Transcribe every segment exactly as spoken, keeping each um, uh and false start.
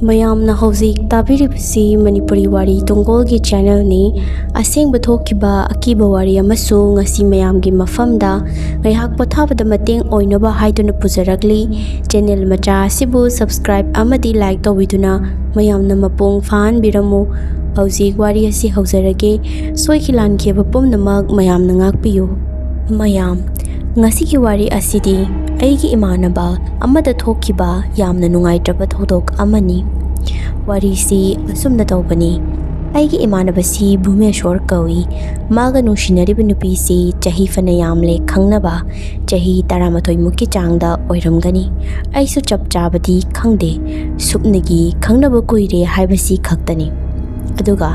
ꯃꯌꯥꯝꯅ ꯍꯧꯖꯤꯛ ꯇꯥꯕꯤꯔꯤꯕꯁꯤ ꯃꯅꯤꯄꯨꯔꯤ ꯋꯥꯔꯤ ꯇꯨꯡꯒꯣꯜꯒꯤ ꯆꯦꯅꯦꯜꯅꯤ꯫ ꯑꯁꯦꯡꯕ ꯊꯣꯛꯈꯤꯕ ꯑꯀꯤꯕ ꯋꯥꯔꯤ ꯑꯃꯁꯨ ꯉꯁꯤ ꯃꯌꯥꯝꯒꯤ ꯃꯐꯝꯗ ꯉꯥꯏꯍꯥꯛ ꯄꯣꯊꯥꯕꯗ ꯃꯇꯦꯡ ꯑꯣꯏꯅꯕ ꯍꯥꯏꯗꯨꯅ ꯄꯨꯖꯔꯛꯂꯤ꯫ ꯆꯦꯅꯦꯜ ꯃꯆꯥ ꯑꯁꯤꯕꯨ subscribe ꯑꯃꯗꯤ like ꯇꯧꯕꯤꯗꯨꯅ ꯃꯌꯥꯝꯅ ꯃꯄꯨꯡ ꯐꯥꯍꯟꯕꯤꯔꯝꯃꯨ꯫ ꯍꯧꯖꯤꯛ ꯋꯥꯔꯤ ꯑꯁꯤ ꯍꯧꯖꯔꯒꯦ꯫ ꯁꯣꯏꯈꯤ ꯂꯥꯟꯈꯤꯕ ꯄꯨꯝꯅꯃꯛ ꯃꯌꯥꯝꯅ ꯉꯥꯛꯄꯤꯌꯨ꯫ ꯃꯌꯥꯝ, ꯉꯁꯤꯒꯤ ꯋꯥꯔꯤ ꯑꯁꯤꯗꯤ ꯑꯩꯒꯤ ꯏꯃꯥꯟꯅꯕ ꯑꯃꯗ ꯊꯣꯛꯈꯤꯕ ꯌꯥꯝꯅ ꯅꯨꯡꯉꯥꯏꯇ꯭ꯔꯕ ꯊꯧꯗꯣꯛ ꯑꯃꯅꯤ꯫ ꯋꯥꯔꯤꯁꯤ ꯑꯁꯨꯝꯅ ꯇꯧꯕꯅꯤ꯫ ꯑꯩꯒꯤ ꯏꯃꯥꯟꯅꯕꯁꯤ ꯚꯨꯃꯦꯁꯣꯔ ꯀꯧꯏ꯫ ꯃꯥꯒ ꯅꯨꯡꯁꯤꯅꯔꯤꯕ ꯅꯨꯄꯤꯁꯤ ꯆꯍꯤ ꯐꯅ ꯌꯥꯝꯂꯦ ꯈꯪꯅꯕ, ꯆꯍꯤ ꯇꯔꯥꯃꯥꯊꯣꯏ ꯃꯨꯛꯀꯤ ꯆꯥꯡꯗ ꯑꯣꯏꯔꯝꯒꯅꯤ꯫ ꯑꯩꯁꯨ ꯆꯞ ꯆꯥꯕꯗꯤ ꯈꯪꯗꯦ꯫ ꯁꯨꯞꯅꯒꯤ ꯈꯪꯅꯕ ꯀꯨꯏꯔꯦ ꯍꯥꯏꯕꯁꯤ ꯈꯛꯇꯅꯤ꯫ ꯑꯗꯨꯒ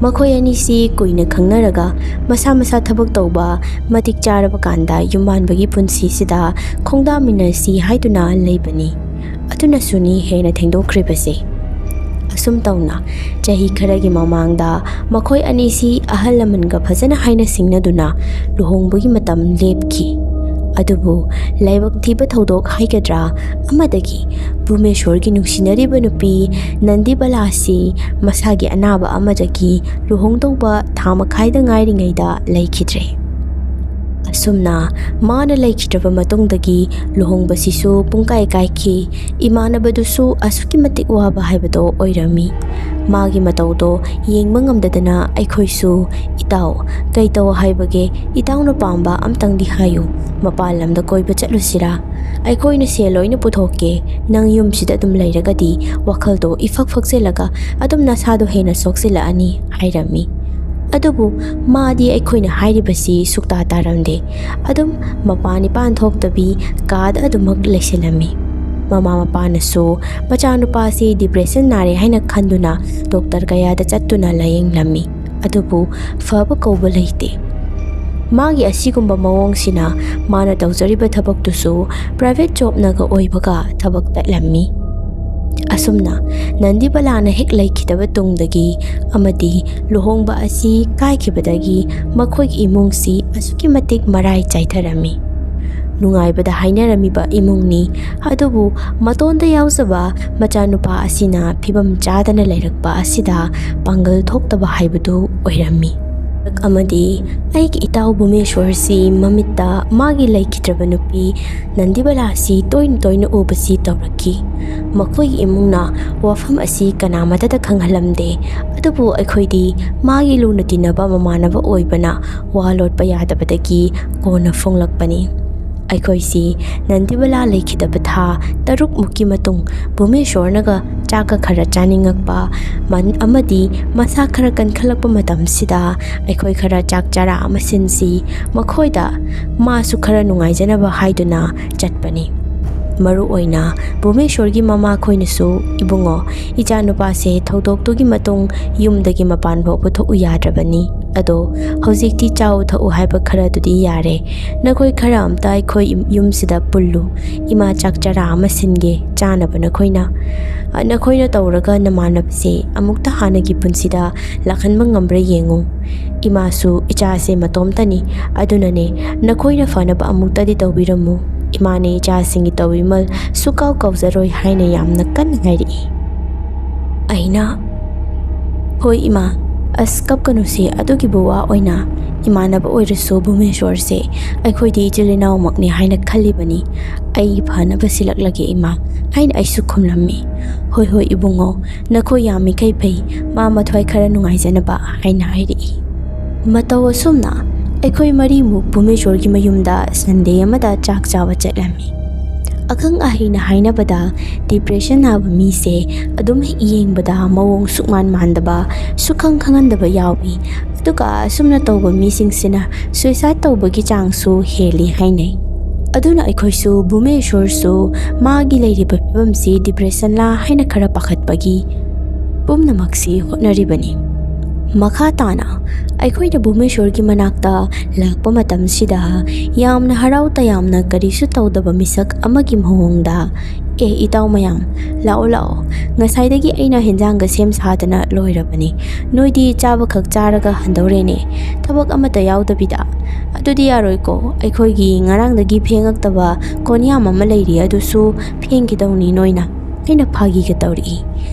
ꯃꯈꯣꯏ ꯑꯅꯤꯁꯤ ꯀꯨꯏꯅ ꯈꯪꯅꯔꯒ ꯃꯁꯥ ꯃꯁꯥ ꯊꯕꯛ ꯇꯧꯕ, ꯃꯇꯤꯛ ꯆꯥꯔꯕ ꯀꯥꯟꯗ ꯌꯨꯝ ꯄꯥꯟꯕꯒꯤ ꯄꯨꯟꯁꯤꯁꯤꯗ ꯈꯣꯡꯗꯥꯃꯤꯟꯅꯁꯤ ꯍꯥꯏꯗꯨꯅ ꯂꯩꯕꯅꯤ꯫ ꯑꯗꯨꯅꯁꯨꯅꯤ ꯍꯦꯟꯅ ꯊꯦꯡꯗꯣꯛꯈ꯭ꯔꯤꯕꯁꯦ꯫ ꯑꯁꯨꯝ ꯇꯧꯅ ꯆꯍꯤ ꯈꯔꯒꯤ ꯃꯃꯥꯡꯗ ꯃꯈꯣꯏ ꯑꯅꯤꯁꯤ ꯑꯍꯜ ꯂꯃꯟꯒ ꯐꯖꯅ ꯍꯥꯏꯅ ꯁꯤꯡꯅꯗꯨꯅ ꯂꯨꯍꯣꯡꯕꯒꯤ ꯃꯇꯝ ꯂꯦꯞꯈꯤ꯫ ꯑꯗꯨꯕꯨ ꯂꯥꯏꯕꯛ ꯊꯤꯕ ꯊꯧꯗꯣꯛ ꯍꯥꯏꯒꯗ꯭ꯔꯥ ꯑꯃꯗꯒꯤ ꯚꯨꯃꯦꯁꯣꯔꯒꯤ ꯅꯨꯡꯁꯤꯅꯔꯤꯕ ꯅꯨꯄꯤ ꯅꯟꯗꯤꯕꯂꯥꯁꯤ ꯃꯁꯥꯒꯤ ꯑꯅꯥꯕ ꯑꯃꯗꯒꯤ ꯂꯨꯍꯣꯡꯗꯧꯕ ꯊꯥ ꯃꯈꯥꯏꯗ ꯉꯥꯏꯔꯤꯉꯩꯗ ꯂꯩꯈꯤꯗ꯭ꯔꯦ꯫ ꯑꯁꯨꯝꯅ ꯃꯥꯅ ꯂꯩꯈꯤꯗ꯭ꯔꯕ ꯃꯇꯨꯡꯗꯒꯤ ꯂꯨꯍꯣꯡꯕꯁꯤꯁꯨ ꯄꯨꯡꯀꯥꯏ ꯀꯥꯏꯈꯤ꯫ ꯏꯃꯥꯟꯅꯕꯗꯨꯁꯨ ꯑꯁꯨꯛꯀꯤ ꯃꯇꯤꯛ ꯋꯥꯕ ꯍꯥꯏꯕꯗꯣ ꯑꯣꯏꯔꯝꯃꯤ꯫ ꯃꯥꯒꯤ ꯃꯇꯧꯗꯣ ꯌꯦꯡꯕ ꯉꯝꯗꯗꯅ ꯑꯩꯈꯣꯏꯁꯨ, "ꯏꯇꯥꯎ, ꯀꯩ ꯇꯧ ꯍꯥꯏꯕꯒꯦ? ꯏꯇꯥꯎꯅ ꯄꯥꯝꯕ ꯑꯝꯇꯪꯗꯤ ꯍꯥꯏꯌꯨ꯫ ꯃꯄꯥꯟ ꯂꯝꯗ ꯀꯣꯏꯕ ꯆꯠꯂꯨꯁꯤꯔꯥ? ꯑꯩꯈꯣꯏꯅ ꯁꯦꯜ ꯂꯣꯏꯅ ꯄꯨꯊꯣꯛꯀꯦ꯫ ꯅꯪ ꯌꯨꯝꯁꯤꯗ ꯑꯗꯨꯝ ꯂꯩꯔꯒꯗꯤ ꯋꯥꯈꯜꯗꯣ ꯏꯐꯛ ꯐꯛꯆꯤꯜꯂꯒ ꯑꯗꯨꯝ ꯅꯁꯥꯗꯣ ꯍꯦꯟꯅ ꯁꯣꯛꯆꯤꯜꯂꯛꯑꯅꯤ" ꯍꯥꯏꯔꯝꯃꯤ꯫ ꯑꯗꯨꯕꯨ ꯃꯥꯗꯤ ꯑꯩꯈꯣꯏꯅ ꯍꯥꯏꯔꯤꯕꯁꯤ ꯁꯨꯛꯇꯥ ꯇꯥꯔꯝꯗꯦ꯫ ꯑꯗꯨꯝ ꯃꯄꯥꯟ ꯏꯄꯥꯟ ꯊꯣꯛꯇꯕꯤ ꯀꯥꯗ ꯑꯗꯨꯃꯛ ꯂꯩꯁꯤꯜꯂꯝꯃꯤ꯫ ꯃꯃꯥ ꯃꯄꯥꯅꯁꯨ ꯃꯆꯥꯅꯨꯄꯥꯁꯤ depression ꯅꯥꯔꯦ ꯍꯥꯏꯅ ꯈꯟꯗꯨꯅ ꯗꯣꯛꯇꯔ ꯀꯌꯥꯗ ꯆꯠꯇꯨꯅ ꯂꯥꯌꯦꯡꯂꯝꯃꯤ꯫ ꯑꯗꯨꯕꯨ ꯐꯕ ꯀꯧꯕ ꯂꯩꯇꯦ꯫ ꯃꯥꯒꯤ ꯑꯁꯤꯒꯨꯝꯕ ꯃꯑꯣꯡꯁꯤꯅ ꯃꯥꯅ ꯇꯧꯖꯔꯤꯕ ꯊꯕꯛꯇꯨꯁꯨ private jobꯅꯒ ꯑꯣꯏꯕꯒ ꯊꯕꯛ ꯇꯠꯂꯝꯃꯤ꯫ ꯑꯁꯨꯝꯅ ꯅꯟꯗꯤꯕꯂꯥꯅ ꯍꯦꯛ ꯂꯩꯈꯤꯗꯕ ꯇꯨꯡꯗꯒꯤ ꯑꯃꯗꯤ ꯂꯨꯍꯣꯡꯕ ꯑꯁꯤ ꯀꯥꯏꯈꯤꯕꯗꯒꯤ ꯃꯈꯣꯏꯒꯤ ꯏꯃꯨꯡꯁꯤ ꯑꯁꯨꯛꯀꯤ ꯃꯇꯤꯛ ꯃꯔꯥꯏ ꯆꯥꯏꯊꯔꯝꯃꯤ꯫ ꯅꯨꯡꯉꯥꯏꯕꯗ ꯍꯥꯏꯅꯔꯝꯃꯤꯕ ꯏꯃꯨꯡꯅꯤ꯫ ꯑꯗꯨꯕꯨ ꯃꯇꯣꯟꯗ ꯌꯥꯎꯖꯕ ꯃꯆꯥꯅꯨꯄꯥ ꯑꯁꯤꯅ ꯐꯤꯕꯝ ꯆꯥꯗꯅ ꯂꯩꯔꯛꯄ ꯑꯁꯤꯗ ꯄꯥꯡꯒꯜ ꯊꯣꯛꯇꯕ ꯍꯥꯏꯕꯗꯨ ꯑꯣꯏꯔꯝꯃꯤ꯫ ꯑꯃꯗꯤ ꯑꯩꯒꯤ ꯏꯇꯥꯎ ꯚꯨꯃꯦꯁ꯭ꯋꯔꯁꯤ ꯃꯃꯤꯠꯇ ꯃꯥꯒꯤ ꯂꯩꯈꯤꯗ꯭ꯔꯕ ꯅꯨꯄꯤ ꯅꯟꯗꯤꯕꯂꯥꯁꯤ ꯇꯣꯏꯅ ꯇꯣꯏꯅ ꯎꯕꯁꯤ ꯇꯧꯔꯛꯈꯤ꯫ ꯃꯈꯣꯏꯒꯤ ꯏꯃꯨꯡꯅ ꯋꯥꯐꯝ ꯑꯁꯤ ꯀꯅꯥꯃꯇꯗ ꯈꯪꯍꯜꯂꯝꯗꯦ꯫ ꯑꯗꯨꯕꯨ ꯑꯩꯈꯣꯏꯗꯤ ꯃꯥꯒꯤ ꯂꯨꯅ ꯇꯤꯟꯅꯕ ꯃꯃꯥꯟꯅꯕ ꯑꯣꯏꯕꯅ ꯋꯥ ꯂꯣꯠꯄ ꯌꯥꯗꯕꯗꯒꯤ ꯀꯣꯟꯅ ꯐꯣꯡꯂꯛꯄꯅꯤ꯫ ꯑꯩꯈꯣꯏꯁꯤ ꯅꯟꯗꯤꯕꯂꯥ ꯂꯩꯈꯤꯗꯕ ꯊꯥ ꯇꯔꯨꯛꯃꯨꯛꯀꯤ ꯃꯇꯨꯡ ꯚꯨꯃꯦꯁ꯭ꯋꯔꯅꯒ ꯆꯥꯛꯀ ꯈꯔ ꯆꯥꯅꯤꯡꯉꯛꯄ ꯃꯟ-, ꯑꯃꯗꯤ ꯃꯁꯥ ꯈꯔ ꯀꯟꯈꯠꯂꯛꯄ ꯃꯇꯝꯁꯤꯗ ꯑꯩꯈꯣꯏ ꯈꯔ ꯆꯥꯛ ꯆꯔꯥ ꯑꯃ ꯁꯤꯟꯁꯤ, ꯃꯈꯣꯏꯗ ꯃꯥꯁꯨ ꯈꯔ ꯅꯨꯡꯉꯥꯏꯖꯅꯕ ꯍꯥꯏꯗꯨꯅ ꯆꯠꯄꯅꯤ꯫ ꯃꯔꯨ ꯑꯣꯏꯅ ꯚꯨꯃꯦꯁ꯭ꯋꯔꯒꯤ ꯃꯃꯥꯈꯣꯏꯅꯁꯨ, "ꯏꯕꯨꯡꯉꯣ, ꯏꯆꯥꯅꯨꯄꯥꯁꯦ ꯊꯧꯗꯣꯛꯇꯨꯒꯤ ꯃꯇꯨꯡ ꯌꯨꯝꯗꯒꯤ ꯃꯄꯥꯟ ꯐꯥꯎꯕ ꯊꯣꯛꯎ ꯌꯥꯗ꯭ꯔꯕꯅꯤ꯫ ꯑꯗꯣ ꯍꯧꯖꯤꯛꯇꯤ ꯆꯥꯎ ꯊꯛꯎ ꯍꯥꯏꯕ ꯈꯔꯗꯨꯗꯤ ꯌꯥꯔꯦ꯫ ꯅꯈꯣꯏ ꯈꯔ ꯑꯝꯇ ꯑꯩꯈꯣꯏ ꯏꯝ-, ꯌꯨꯝꯁꯤꯗ ꯄꯨꯜꯂꯨ꯫ ꯏꯃꯥ ꯆꯥꯛ ꯆꯔꯥ ꯑꯃ ꯁꯤꯟꯒꯦ, ꯆꯥꯅꯕ ꯅꯈꯣꯏꯅ꯫ ꯑ, ꯅꯈꯣꯏꯅ ꯇꯧꯔꯒ ꯅꯃꯥꯟꯅꯕꯁꯦ ꯑꯃꯨꯛꯇ ꯍꯥꯟꯅꯒꯤ ꯄꯨꯟꯁꯤꯗ ꯂꯥꯛꯍꯟꯕ ꯉꯝꯕ꯭ꯔꯥ ꯌꯦꯡꯉꯨ꯫ ꯏꯃꯥꯁꯨ ꯏꯆꯥꯁꯦ ꯃꯇꯣꯝꯇꯅꯤ, ꯑꯗꯨꯅꯅꯦ ꯅꯈꯣꯏꯅ ꯐꯅꯕ ꯑꯃꯨꯛꯇꯗꯤ ꯇꯧꯕꯤꯔꯝꯃꯨ꯫ ꯏꯃꯥꯅ ꯏꯆꯥꯁꯤꯡꯒꯤ ꯇꯧꯕꯤꯃꯜ ꯁꯨꯀꯥꯎ ꯀꯥꯎꯖꯔꯣꯏ" ꯍꯥꯏꯅ ꯌꯥꯝꯅ ꯀꯟꯅ ꯍꯥꯏꯔꯛꯏ꯫ ꯑꯩꯅ, "ꯍꯣꯏ ꯏꯃꯥ, ꯑꯁ ꯀꯞꯀꯅꯨꯁꯦ, ꯑꯗꯨꯒꯤꯕꯨ ꯋꯥ ꯑꯣꯏꯅ꯫ ꯏꯃꯥꯟꯅꯕ ꯑꯣꯏꯔꯁꯨ ꯚꯨꯃꯦꯁ꯭ꯋꯔꯁꯦ ꯑꯩꯈꯣꯏꯗꯤ ꯏꯆꯤꯜ ꯏꯅꯥꯎꯃꯛꯅꯤ ꯍꯥꯏꯅ ꯈꯜꯂꯤꯕꯅꯤ꯫ ꯑꯩ ꯐꯅꯕ ꯁꯤꯜꯂꯛꯂꯒꯦ ꯏꯃꯥ" ꯍꯥꯏꯅ ꯑꯩꯁꯨ ꯈꯨꯝꯂꯝꯃꯤ꯫ "ꯍꯣꯏ ꯍꯣꯏ ꯏꯕꯨꯡꯉꯣ, ꯅꯈꯣꯏ ꯌꯥꯝꯃꯤꯈꯩ ꯐꯩ, ꯃꯥ ꯃꯊ꯭ꯋꯥꯏ ꯈꯔ ꯅꯨꯡꯉꯥꯏꯖꯅꯕ" ꯍꯥꯏꯅ ꯍꯥꯏꯔꯛꯏ꯫ ꯃꯇꯧ ꯑꯁꯨꯝꯅ ꯑꯩꯈꯣꯏ ꯃꯔꯤꯃꯨꯛ ꯚꯨꯃꯦꯁ꯭ꯋꯔꯒꯤ ꯃꯌꯨꯝꯗ ꯁꯟꯗꯦ ꯑꯃꯗ ꯆꯥꯛ ꯆꯥꯕ ꯆꯠꯂꯝꯃꯤ꯫ ꯑꯈꯪ ꯑꯍꯩꯅ ꯍꯥꯏꯅꯕꯗ, ꯗꯤꯄ꯭ꯔꯦꯁꯟ ꯅꯥꯕ ꯃꯤꯁꯦ ꯑꯗꯨꯝ ꯍꯦꯛ ꯌꯦꯡꯕꯗ ꯃꯑꯣꯡ ꯁꯨꯛꯃꯥꯟ ꯃꯥꯟꯗꯕ, ꯁꯨꯛꯈꯪ ꯈꯪꯍꯟꯗꯕ ꯌꯥꯎꯏ꯫ ꯑꯗꯨꯒ ꯑꯁꯨꯝꯅ ꯇꯧꯕ ꯃꯤꯁꯤꯡꯁꯤꯅ ꯁꯨꯏꯁꯥꯏꯗ ꯇꯧꯕꯒꯤ ꯆꯥꯡꯁꯨ ꯍꯦꯜꯂꯤ ꯍꯥꯏꯅꯩ꯫ ꯑꯗꯨꯅ ꯑꯩꯈꯣꯏꯁꯨ, ꯚꯨꯃꯦꯁ꯭ꯋꯔꯁꯨ ꯃꯥꯒꯤ ꯂꯩꯔꯤꯕ ꯐꯤꯕꯝꯁꯤ ꯗꯤꯄ꯭ꯔꯦꯁꯟꯂꯥ ꯍꯥꯏꯅ ꯈꯔ ꯄꯥꯈꯠꯄꯒꯤ ꯄꯨꯝꯅꯃꯛꯁꯤ ꯍꯣꯠꯅꯔꯤꯕꯅꯤ꯫ ꯃꯈꯥ ꯇꯥꯅ ꯑꯩꯈꯣꯏꯅ ꯚꯨꯃꯦꯁ꯭ꯋꯔꯒꯤ ꯃꯅꯥꯛꯇ ꯂꯥꯛꯄ ꯃꯇꯝꯁꯤꯗ ꯌꯥꯝꯅ ꯍꯔꯥꯎ ꯇꯌꯥꯝꯅ ꯀꯔꯤꯁꯨ ꯇꯧꯗꯕ ꯃꯤꯁꯛ ꯑꯃꯒꯤ ꯃꯑꯣꯡꯗ "ꯑꯦ, ꯏꯇꯥꯎ ꯃꯌꯥꯝ, ꯂꯥꯛꯑꯣ, ꯂꯥꯛꯑꯣ꯫ ꯉꯁꯥꯏꯗꯒꯤ ꯑꯩꯅ ꯍꯦꯟꯖꯥꯡꯒ ꯁꯦꯝ ꯁꯥꯗꯅ ꯂꯣꯏꯔꯕꯅꯤ꯫ ꯅꯣꯏꯗꯤ ꯆꯥꯕꯈꯛ ꯆꯥꯔꯒ ꯍꯟꯗꯧꯔꯦꯅꯦ, ꯊꯕꯛ ꯑꯃꯠꯇ ꯌꯥꯎꯗꯕꯤꯗ꯫ ꯑꯗꯨꯗꯤ ꯌꯥꯔꯣꯏꯀꯣ, ꯑꯩꯈꯣꯏꯒꯤ ꯉꯔꯥꯡꯗꯒꯤ ꯐꯦꯡꯉꯛꯇꯕ ꯀꯣꯟꯌꯥꯝ ꯑꯃ ꯂꯩꯔꯤ, ꯑꯗꯨꯁꯨ ꯐꯦꯡꯈꯤꯗꯧꯅꯤ ꯅꯣꯏꯅ", ꯑꯩꯅ ꯐꯥꯒꯤꯒ ꯇꯧꯔꯛꯏ꯫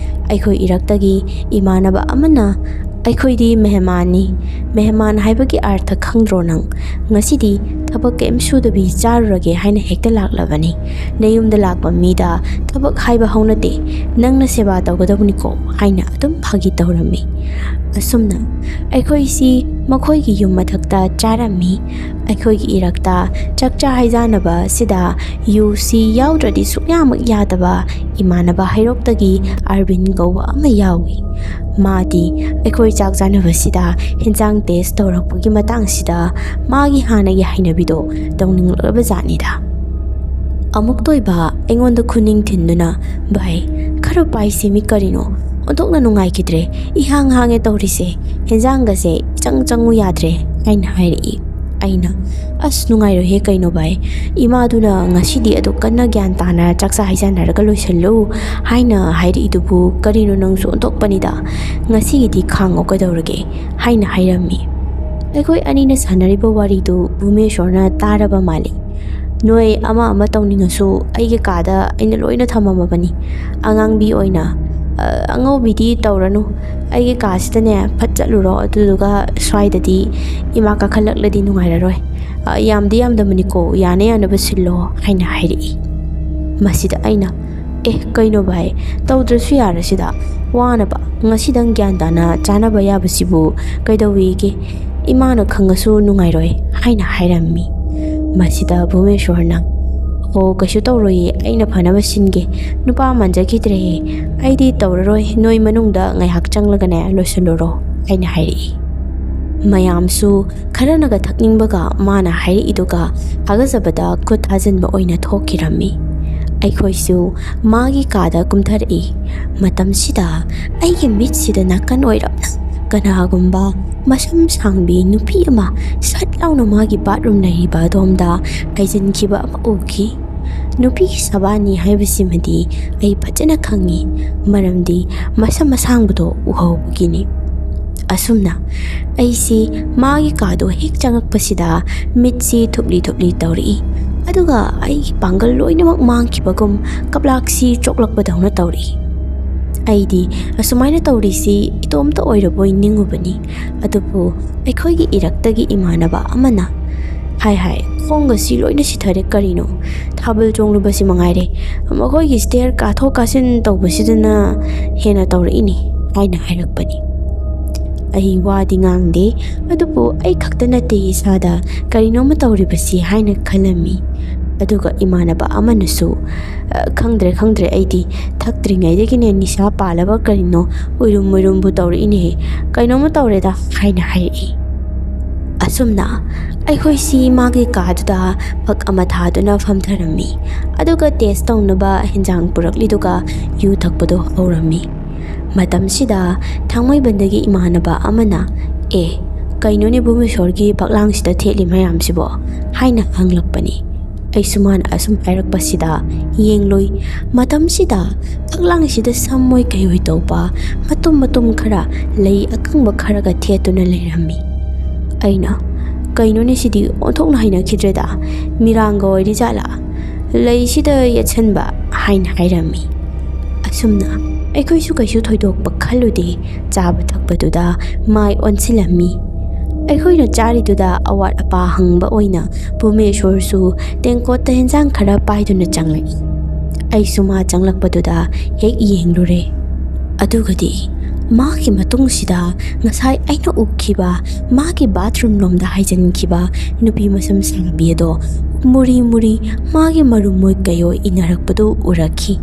ꯑꯩꯈꯣꯏ ꯏꯔꯛꯇꯒꯤ ꯏꯃꯥꯟꯅꯕ ꯑꯃꯅ, "ꯑꯩꯈꯣꯏꯗꯤ ꯃꯦꯍꯃꯥꯟꯅꯤ꯫ ꯃꯦꯍꯃꯥꯟ ꯍꯥꯏꯕꯒꯤ ꯑꯥꯔꯊ ꯈꯪꯗ꯭ꯔꯣ ꯅꯪ? ꯉꯁꯤꯗꯤ ꯊꯕꯛ ꯀꯩꯝ ꯁꯨꯗꯕꯤ ꯆꯥꯔꯨꯔꯒꯦ ꯍꯥꯏꯅ ꯍꯦꯛꯇ ꯂꯥꯛꯂꯕꯅꯤ꯫ ꯅꯌꯨꯝꯗ ꯂꯥꯛꯄ ꯃꯤꯗ ꯊꯕꯛ ꯍꯥꯏꯕ ꯍꯧꯅꯗꯦ꯫ ꯅꯪꯅ ꯁꯦꯕꯥ ꯇꯧꯒꯗꯕꯅꯤꯀꯣ", ꯍꯥꯏꯅ ꯑꯗꯨꯝ ꯐꯥꯒꯤ ꯇꯧꯔꯝꯃꯤ꯫ ꯑꯁꯨꯝꯅ ꯑꯩꯈꯣꯏꯁꯤ ꯃꯈꯣꯏꯒꯤ ꯌꯨꯝ ꯃꯊꯛꯇ ꯆꯥꯔꯝꯃꯤ꯫ ꯑꯩꯈꯣꯏꯒꯤ ꯏꯔꯛꯇ ꯆꯥꯛꯆꯥ ꯍꯩꯖꯥꯟꯅꯕ ꯑꯁꯤꯗ ꯌꯨꯁꯤ ꯌꯥꯎꯗ꯭ꯔꯗꯤ ꯁꯨꯛꯌꯥꯃꯛ ꯌꯥꯗꯕ ꯏꯃꯥꯟꯅꯕ ꯍꯩꯔꯣꯛꯇꯒꯤ ꯑꯔꯕꯤꯟ ꯀꯧꯕ ꯑꯃ ꯌꯥꯎꯏ꯫ ꯃꯥꯗꯤ ꯑꯩꯈꯣꯏ ꯆꯥꯛ ꯆꯥꯅꯕꯁꯤꯗ ꯍꯦꯟꯖꯥꯡ ꯇꯦꯁ ꯇꯧꯔꯛꯄꯒꯤ ꯃꯇꯥꯡꯁꯤꯗ ꯃꯥꯒꯤ ꯍꯥꯟꯅꯒꯤ ꯍꯩꯅꯕꯤꯗꯣ ꯇꯧꯅꯤꯡꯂꯛꯂꯕ ꯖꯥꯠꯅꯤꯗ꯫ ꯑꯃꯨꯛꯇ ꯑꯣꯏꯕ ꯑꯩꯉꯣꯟꯗ ꯈꯨꯅꯤꯡ ꯊꯤꯟꯗꯨꯅ, "ꯚꯥꯏ, ꯈꯔ ꯄꯥꯏꯁꯦ ꯃꯤ, ꯀꯔꯤꯅꯣ? ꯑꯣꯟꯊꯣꯛꯅ ꯅꯨꯡꯉꯥꯏꯈꯤꯗ꯭ꯔꯦ꯫ ꯏꯍꯥꯡ ꯍꯥꯡꯉꯦ ꯇꯧꯔꯤꯁꯦ꯫ ꯍꯦꯟꯖꯥꯡꯒꯁꯦ ꯏꯆꯪ ꯆꯪꯉꯨ ꯌꯥꯗ꯭ꯔꯦ", ꯍꯥꯏꯅ ꯍꯥꯏꯔꯛꯏ꯫ ꯑꯩꯅ, "ꯑꯁ, ꯅꯨꯡꯉꯥꯏꯔꯣꯏꯍꯦ ꯀꯩꯅꯣ ꯚꯥꯏ꯫ ꯏꯃꯥꯗꯨꯅ ꯉꯁꯤꯗꯤ ꯑꯗꯨ ꯀꯟꯅ ꯒ꯭ꯌꯥꯟ ꯇꯥꯅ ꯆꯥꯛꯆꯥ ꯍꯩꯖꯥꯟꯅꯔꯒ ꯂꯣꯏꯁꯜꯂꯨ ꯍꯥꯏꯅ ꯍꯥꯏꯔꯛꯏꯗꯨꯕꯨ ꯀꯔꯤꯅꯣ? ꯅꯪꯁꯨ ꯑꯣꯟꯊꯣꯛꯄꯅꯤꯗ꯫ ꯉꯁꯤꯒꯤꯗꯤ ꯈꯥꯡꯉꯣ ꯀꯩꯗꯧꯔꯒꯦ?" ꯍꯥꯏꯅ ꯍꯥꯏꯔꯝꯃꯤ꯫ ꯑꯩꯈꯣꯏ ꯑꯅꯤꯅ ꯁꯥꯟꯅꯔꯤꯕ ꯋꯥꯔꯤꯗꯨ ꯚꯨꯃꯦꯁꯣꯔꯅ ꯇꯥꯔꯕ ꯃꯥꯜꯂꯤ꯫ "ꯅꯣꯏ ꯑꯃ ꯑꯃ ꯇꯧꯅꯤꯡꯉꯁꯨ ꯑꯩꯒꯤ ꯀꯥꯗ ꯑꯩꯅ ꯂꯣꯏꯅ ꯊꯝꯃꯝꯃꯕꯅꯤ꯫ ꯑꯉꯥꯡꯕꯤ ꯑꯣꯏꯅ, ꯑ, ꯑꯉꯧꯕꯤꯗꯤ ꯇꯧꯔꯅꯨ꯫ ꯑꯩꯒꯤ ꯀꯥꯁꯤꯗꯅꯦ ꯐꯠ ꯆꯠꯂꯨꯔꯣ, ꯑꯗꯨꯗꯨꯒ ꯁ꯭ꯋꯥꯏꯗꯗꯤ ꯏꯃꯥ ꯀꯥꯈꯠꯂꯛꯂꯗꯤ ꯅꯨꯡꯉꯥꯏꯔꯔꯣꯏ꯫ ꯑ, ꯌꯥꯝꯗꯤ ꯌꯥꯝꯗꯕꯅꯤꯀꯣ, ꯌꯥꯅ ꯌꯥꯅꯕ ꯁꯤꯜꯂꯣ", ꯍꯥꯏꯅ ꯍꯥꯏꯔꯛꯏ꯫ ꯃꯁꯤꯗ ꯑꯩꯅ, "ꯑꯦ, ꯀꯩꯅꯣ ꯚꯥꯏ, ꯇꯧꯗ꯭ꯔꯁꯨ ꯌꯥꯔꯁꯤꯗ꯫ ꯋꯥꯅꯕ, ꯉꯁꯤꯗꯪ ꯒ꯭ꯌꯥꯟ ꯇꯥꯅ ꯆꯥꯅꯕ ꯌꯥꯕꯁꯤꯕꯨ ꯀꯩꯗꯧꯋꯤꯒꯦ? ꯏꯃꯥꯅ ꯈꯪꯉꯁꯨ ꯅꯨꯡꯉꯥꯏꯔꯣꯏ", ꯍꯥꯏꯅ ꯍꯥꯏꯔꯝꯃꯤ꯫ ꯃꯁꯤꯗ ꯚꯨꯃꯦꯁꯣꯔꯅ, "ꯑꯣ, ꯀꯩꯁꯨ ꯇꯧꯔꯣꯏꯌꯦ, ꯑꯩꯅ ꯐꯅꯕ ꯁꯤꯟꯒꯦ꯫ ꯅꯨꯄꯥ ꯃꯥꯟꯖꯈꯤꯗ꯭ꯔꯦꯍꯦ꯫ ꯑꯩꯗꯤ ꯇꯧꯔꯔꯣꯏ, ꯅꯣꯏ ꯃꯅꯨꯡꯗ ꯉꯥꯏꯍꯥꯛ ꯆꯪꯂꯒꯅꯦ ꯂꯣꯏꯁꯤꯜꯂꯨꯔꯣ", ꯍꯥꯏꯅ ꯍꯥꯏꯔꯛꯏ꯫ ꯃꯌꯥꯝꯁꯨ ꯈꯔꯅꯒ ꯊꯛꯅꯤꯡꯕꯒ ꯃꯥꯅ ꯍꯥꯏꯔꯛꯏꯗꯨꯒ ꯊꯥꯒꯠꯆꯕꯗ ꯈꯨꯠ ꯊꯥꯖꯤꯟꯕ ꯑꯣꯏꯅ ꯊꯣꯛꯈꯤꯔꯝꯃꯤ꯫ ꯑꯩꯈꯣꯏꯁꯨ ꯃꯥꯒꯤ ꯀꯥꯗ ꯀꯨꯝꯊꯔꯛꯏ꯫ ꯃꯇꯝꯁꯤꯗ ꯑꯩꯒꯤ ꯃꯤꯠꯁꯤꯗ ꯅꯥꯀꯟ ꯑꯣꯏꯔꯞꯅ ꯀꯅꯥꯒꯨꯝꯕ ꯃꯁꯝ ꯁꯥꯡꯕꯤ ꯅꯨꯄꯤ ꯑꯃ ꯁꯠ ꯂꯥꯎꯅ ꯃꯥꯒꯤ ꯕꯥꯠꯔꯨꯝ ꯂꯩꯔꯤꯕ ꯑꯗꯣꯝꯗ ꯍꯥꯏꯖꯤꯟꯈꯤꯕ ꯑꯃ ꯎꯈꯤ꯫ ꯅꯨꯄꯤꯒꯤ ꯁꯕꯥꯟꯅꯤ ꯍꯥꯏꯕꯁꯤꯃꯗꯤ ꯑꯩ ꯐꯖꯅ ꯈꯪꯉꯤ, ꯃꯔꯝꯗꯤ ꯃꯁꯝ ꯑꯁꯥꯡꯕꯗꯣ ꯎꯍꯧꯕꯒꯤꯅꯤ꯫ ꯑꯁꯨꯝꯅ ꯑꯩꯁꯤ ꯃꯥꯒꯤ ꯀꯥꯗꯣ ꯍꯦꯛ ꯆꯪꯉꯛꯄꯁꯤꯗ ꯃꯤꯠꯁꯤ ꯊꯨꯞꯂꯤ ꯊꯨꯞꯂꯤ ꯇꯧꯔꯛꯏ, ꯑꯗꯨꯒ ꯑꯩꯒꯤ ꯄꯥꯡꯒꯜ ꯂꯣꯏꯅꯃꯛ ꯃꯥꯡꯈꯤꯕꯒꯨꯝ ꯀꯞꯂꯥꯛꯁꯤ ꯆꯣꯛꯂꯛꯄꯗꯧꯅ ꯇꯧꯔꯛꯏ꯫ ꯑꯩꯗꯤ ꯑꯁꯨꯃꯥꯏꯅ ꯇꯧꯔꯤꯁꯤ ꯏꯇꯣꯝꯇ ꯑꯣꯏꯔꯕꯣꯏ ꯅꯤꯡꯉꯨꯕꯅꯤ, ꯑꯗꯨꯕꯨ ꯑꯩꯈꯣꯏꯒꯤ ꯏꯔꯛꯇꯒꯤ ꯏꯃꯥꯟꯅꯕ ꯑꯃꯅ, "ꯍꯥꯏ ꯍꯥꯏ, ꯈꯣꯡꯒꯁꯤ ꯂꯣꯏꯅ ꯁꯤꯊꯔꯦ ꯀꯔꯤꯅꯣ? ꯊꯥꯕꯜ ꯆꯣꯡꯂꯨꯕꯁꯤ ꯃꯉꯥꯏꯔꯦ, ꯃꯈꯣꯏꯒꯤ ꯁ꯭ꯇꯦꯌꯔ ꯀꯥꯊꯣꯛ ꯀꯥꯁꯤꯟ ꯇꯧꯕꯁꯤꯗꯅ ꯍꯦꯟꯅ ꯇꯧꯔꯛꯏꯅꯤ" ꯍꯥꯏꯅ ꯍꯥꯏꯔꯛꯄꯅꯤ꯫ ꯑꯩ ꯋꯥꯗꯤ ꯉꯥꯡꯗꯦ, ꯑꯗꯨꯕꯨ ꯑꯩ ꯈꯛꯇ ꯅꯠꯇꯦ ꯏꯁꯥꯗ ꯀꯔꯤꯅꯣꯝꯃ ꯇꯧꯔꯤꯕꯁꯤ ꯍꯥꯏꯅ ꯈꯜꯂꯝꯃꯤ꯫ ꯑꯗꯨꯒ ꯏꯃꯥꯟꯅꯕ ꯑꯃꯅꯁꯨ, "ꯑ, ꯈꯪꯗ꯭ꯔꯦ, ꯈꯪꯗ꯭ꯔꯦ, ꯑꯩꯗꯤ ꯊꯛꯇ꯭ꯔꯤꯉꯩꯗꯒꯤꯅꯦ ꯅꯤꯁꯥ ꯄꯥꯜꯂꯕ ꯀꯔꯤꯅꯣ, ꯎꯏꯔꯨꯝ ꯎꯏꯔꯨꯝꯕꯨ ꯇꯧꯔꯛꯏꯅꯦ, ꯀꯩꯅꯣꯝꯃ ꯇꯧꯔꯦꯗ" ꯍꯥꯏꯅ ꯍꯥꯏꯔꯛꯏ꯫ ꯑꯁꯨꯝꯅ ꯑꯩꯈꯣꯏꯁꯤ ꯃꯥꯒꯤ ꯀꯥꯗꯨꯗ ꯐꯛ ꯑꯃ ꯊꯥꯗꯨꯅ ꯐꯝꯊꯔꯝꯃꯤ, ꯑꯗꯨꯒ ꯇꯦꯁ ꯇꯧꯅꯕ ꯍꯦꯟꯖꯥꯡ ꯄꯨꯔꯛꯂꯤꯗꯨꯒ ꯌꯨ ꯊꯛꯄꯗꯣ ꯍꯧꯔꯝꯃꯤ꯫ ꯃꯇꯝꯁꯤꯗ ꯊꯥꯡꯃꯩꯕꯟꯗꯒꯤ ꯏꯃꯥꯟꯅꯕ ꯑꯃꯅ, "ꯑꯦ, ꯀꯩꯅꯣꯅꯦ ꯚꯨꯃꯦꯁꯣꯔꯒꯤ ꯐꯛꯂꯥꯡꯁꯤꯗ ꯊꯦꯠꯂꯤ ꯃꯌꯥꯝꯁꯤꯕꯣ?" ꯍꯥꯏꯅ ꯍꯪꯂꯛꯄꯅꯤ꯫ ꯑꯩꯁꯨ ꯃꯥꯅ ꯑꯁꯨꯝ ꯍꯥꯏꯔꯛꯄꯁꯤꯗ ꯌꯦꯡꯂꯨꯏ꯫ ꯃꯇꯝꯁꯤꯗ ꯐꯛꯂꯥꯡꯁꯤꯗ ꯁꯝ ꯑꯣꯏ ꯀꯩ ꯑꯣꯏ ꯇꯧꯕ ꯃꯇꯨꯝ ꯃꯇꯨꯝ ꯈꯔ, ꯂꯩ ꯑꯀꯪꯕ ꯈꯔꯒ ꯊꯦꯠꯇꯨꯅ ꯂꯩꯔꯝꯃꯤ꯫ ꯑꯩꯅ, "ꯀꯩꯅꯣꯅꯦ ꯁꯤꯗꯤ, ꯑꯣꯟꯊꯣꯛꯅ ꯍꯩꯅꯈꯤꯗ꯭ꯔꯦꯗ, ꯃꯤꯔꯥꯡꯒ ꯑꯣꯏꯔꯤꯖꯥꯠꯂꯥ? ꯂꯩꯁꯤꯗ ꯌꯦꯠꯁꯟꯕ" ꯍꯥꯏꯅ ꯍꯥꯏꯔꯝꯃꯤ꯫ ꯑꯁꯨꯝꯅ ꯑꯩꯈꯣꯏꯁꯨ ꯀꯩꯁꯨ ꯊꯣꯏꯗꯣꯛꯄ ꯈꯜꯂꯨꯗꯦ, ꯆꯥꯕ ꯊꯛꯄꯗꯨꯗ ꯃꯥꯏ ꯑꯣꯟꯁꯤꯜꯂꯝꯃꯤ꯫ ꯑꯩꯈꯣꯏꯅ ꯆꯥꯔꯤꯗꯨꯗ ꯑꯋꯥꯠ ꯑꯄꯥ ꯍꯪꯕ ꯑꯣꯏꯅ ꯚꯨꯃꯦꯁꯣꯔꯁꯨ ꯇꯦꯡꯀꯣꯠꯇ ꯍꯦꯟꯖꯥꯡ ꯈꯔ ꯄꯥꯏꯗꯨꯅ ꯆꯪꯂꯛꯏ꯫ ꯑꯩꯁꯨ ꯃꯥ ꯆꯪꯂꯛꯄꯗꯨꯗ ꯍꯦꯛ ꯌꯦꯡꯂꯨꯔꯦ꯫ ꯑꯗꯨꯒꯗꯤ ꯃꯥꯒꯤ ꯃꯇꯨꯡꯁꯤꯗ ꯉꯁꯥꯏ ꯑꯩꯅ ꯎꯈꯤꯕ ꯃꯥꯒꯤ ꯕꯥꯊꯔꯨꯝ ꯂꯣꯝꯗ ꯍꯥꯏꯖꯤꯟꯈꯤꯕ ꯅꯨꯄꯤ ꯃꯁꯝ ꯁꯥꯡꯕꯤ ꯑꯗꯣ ꯃꯨꯔꯤ ꯃꯨꯔꯤ ꯃꯥꯒꯤ ꯃꯔꯨꯝ ꯑꯣꯏ ꯀꯩꯑꯣꯏ ꯏꯟꯅꯔꯛꯄꯗꯨ ꯎꯔꯛꯈꯤ꯫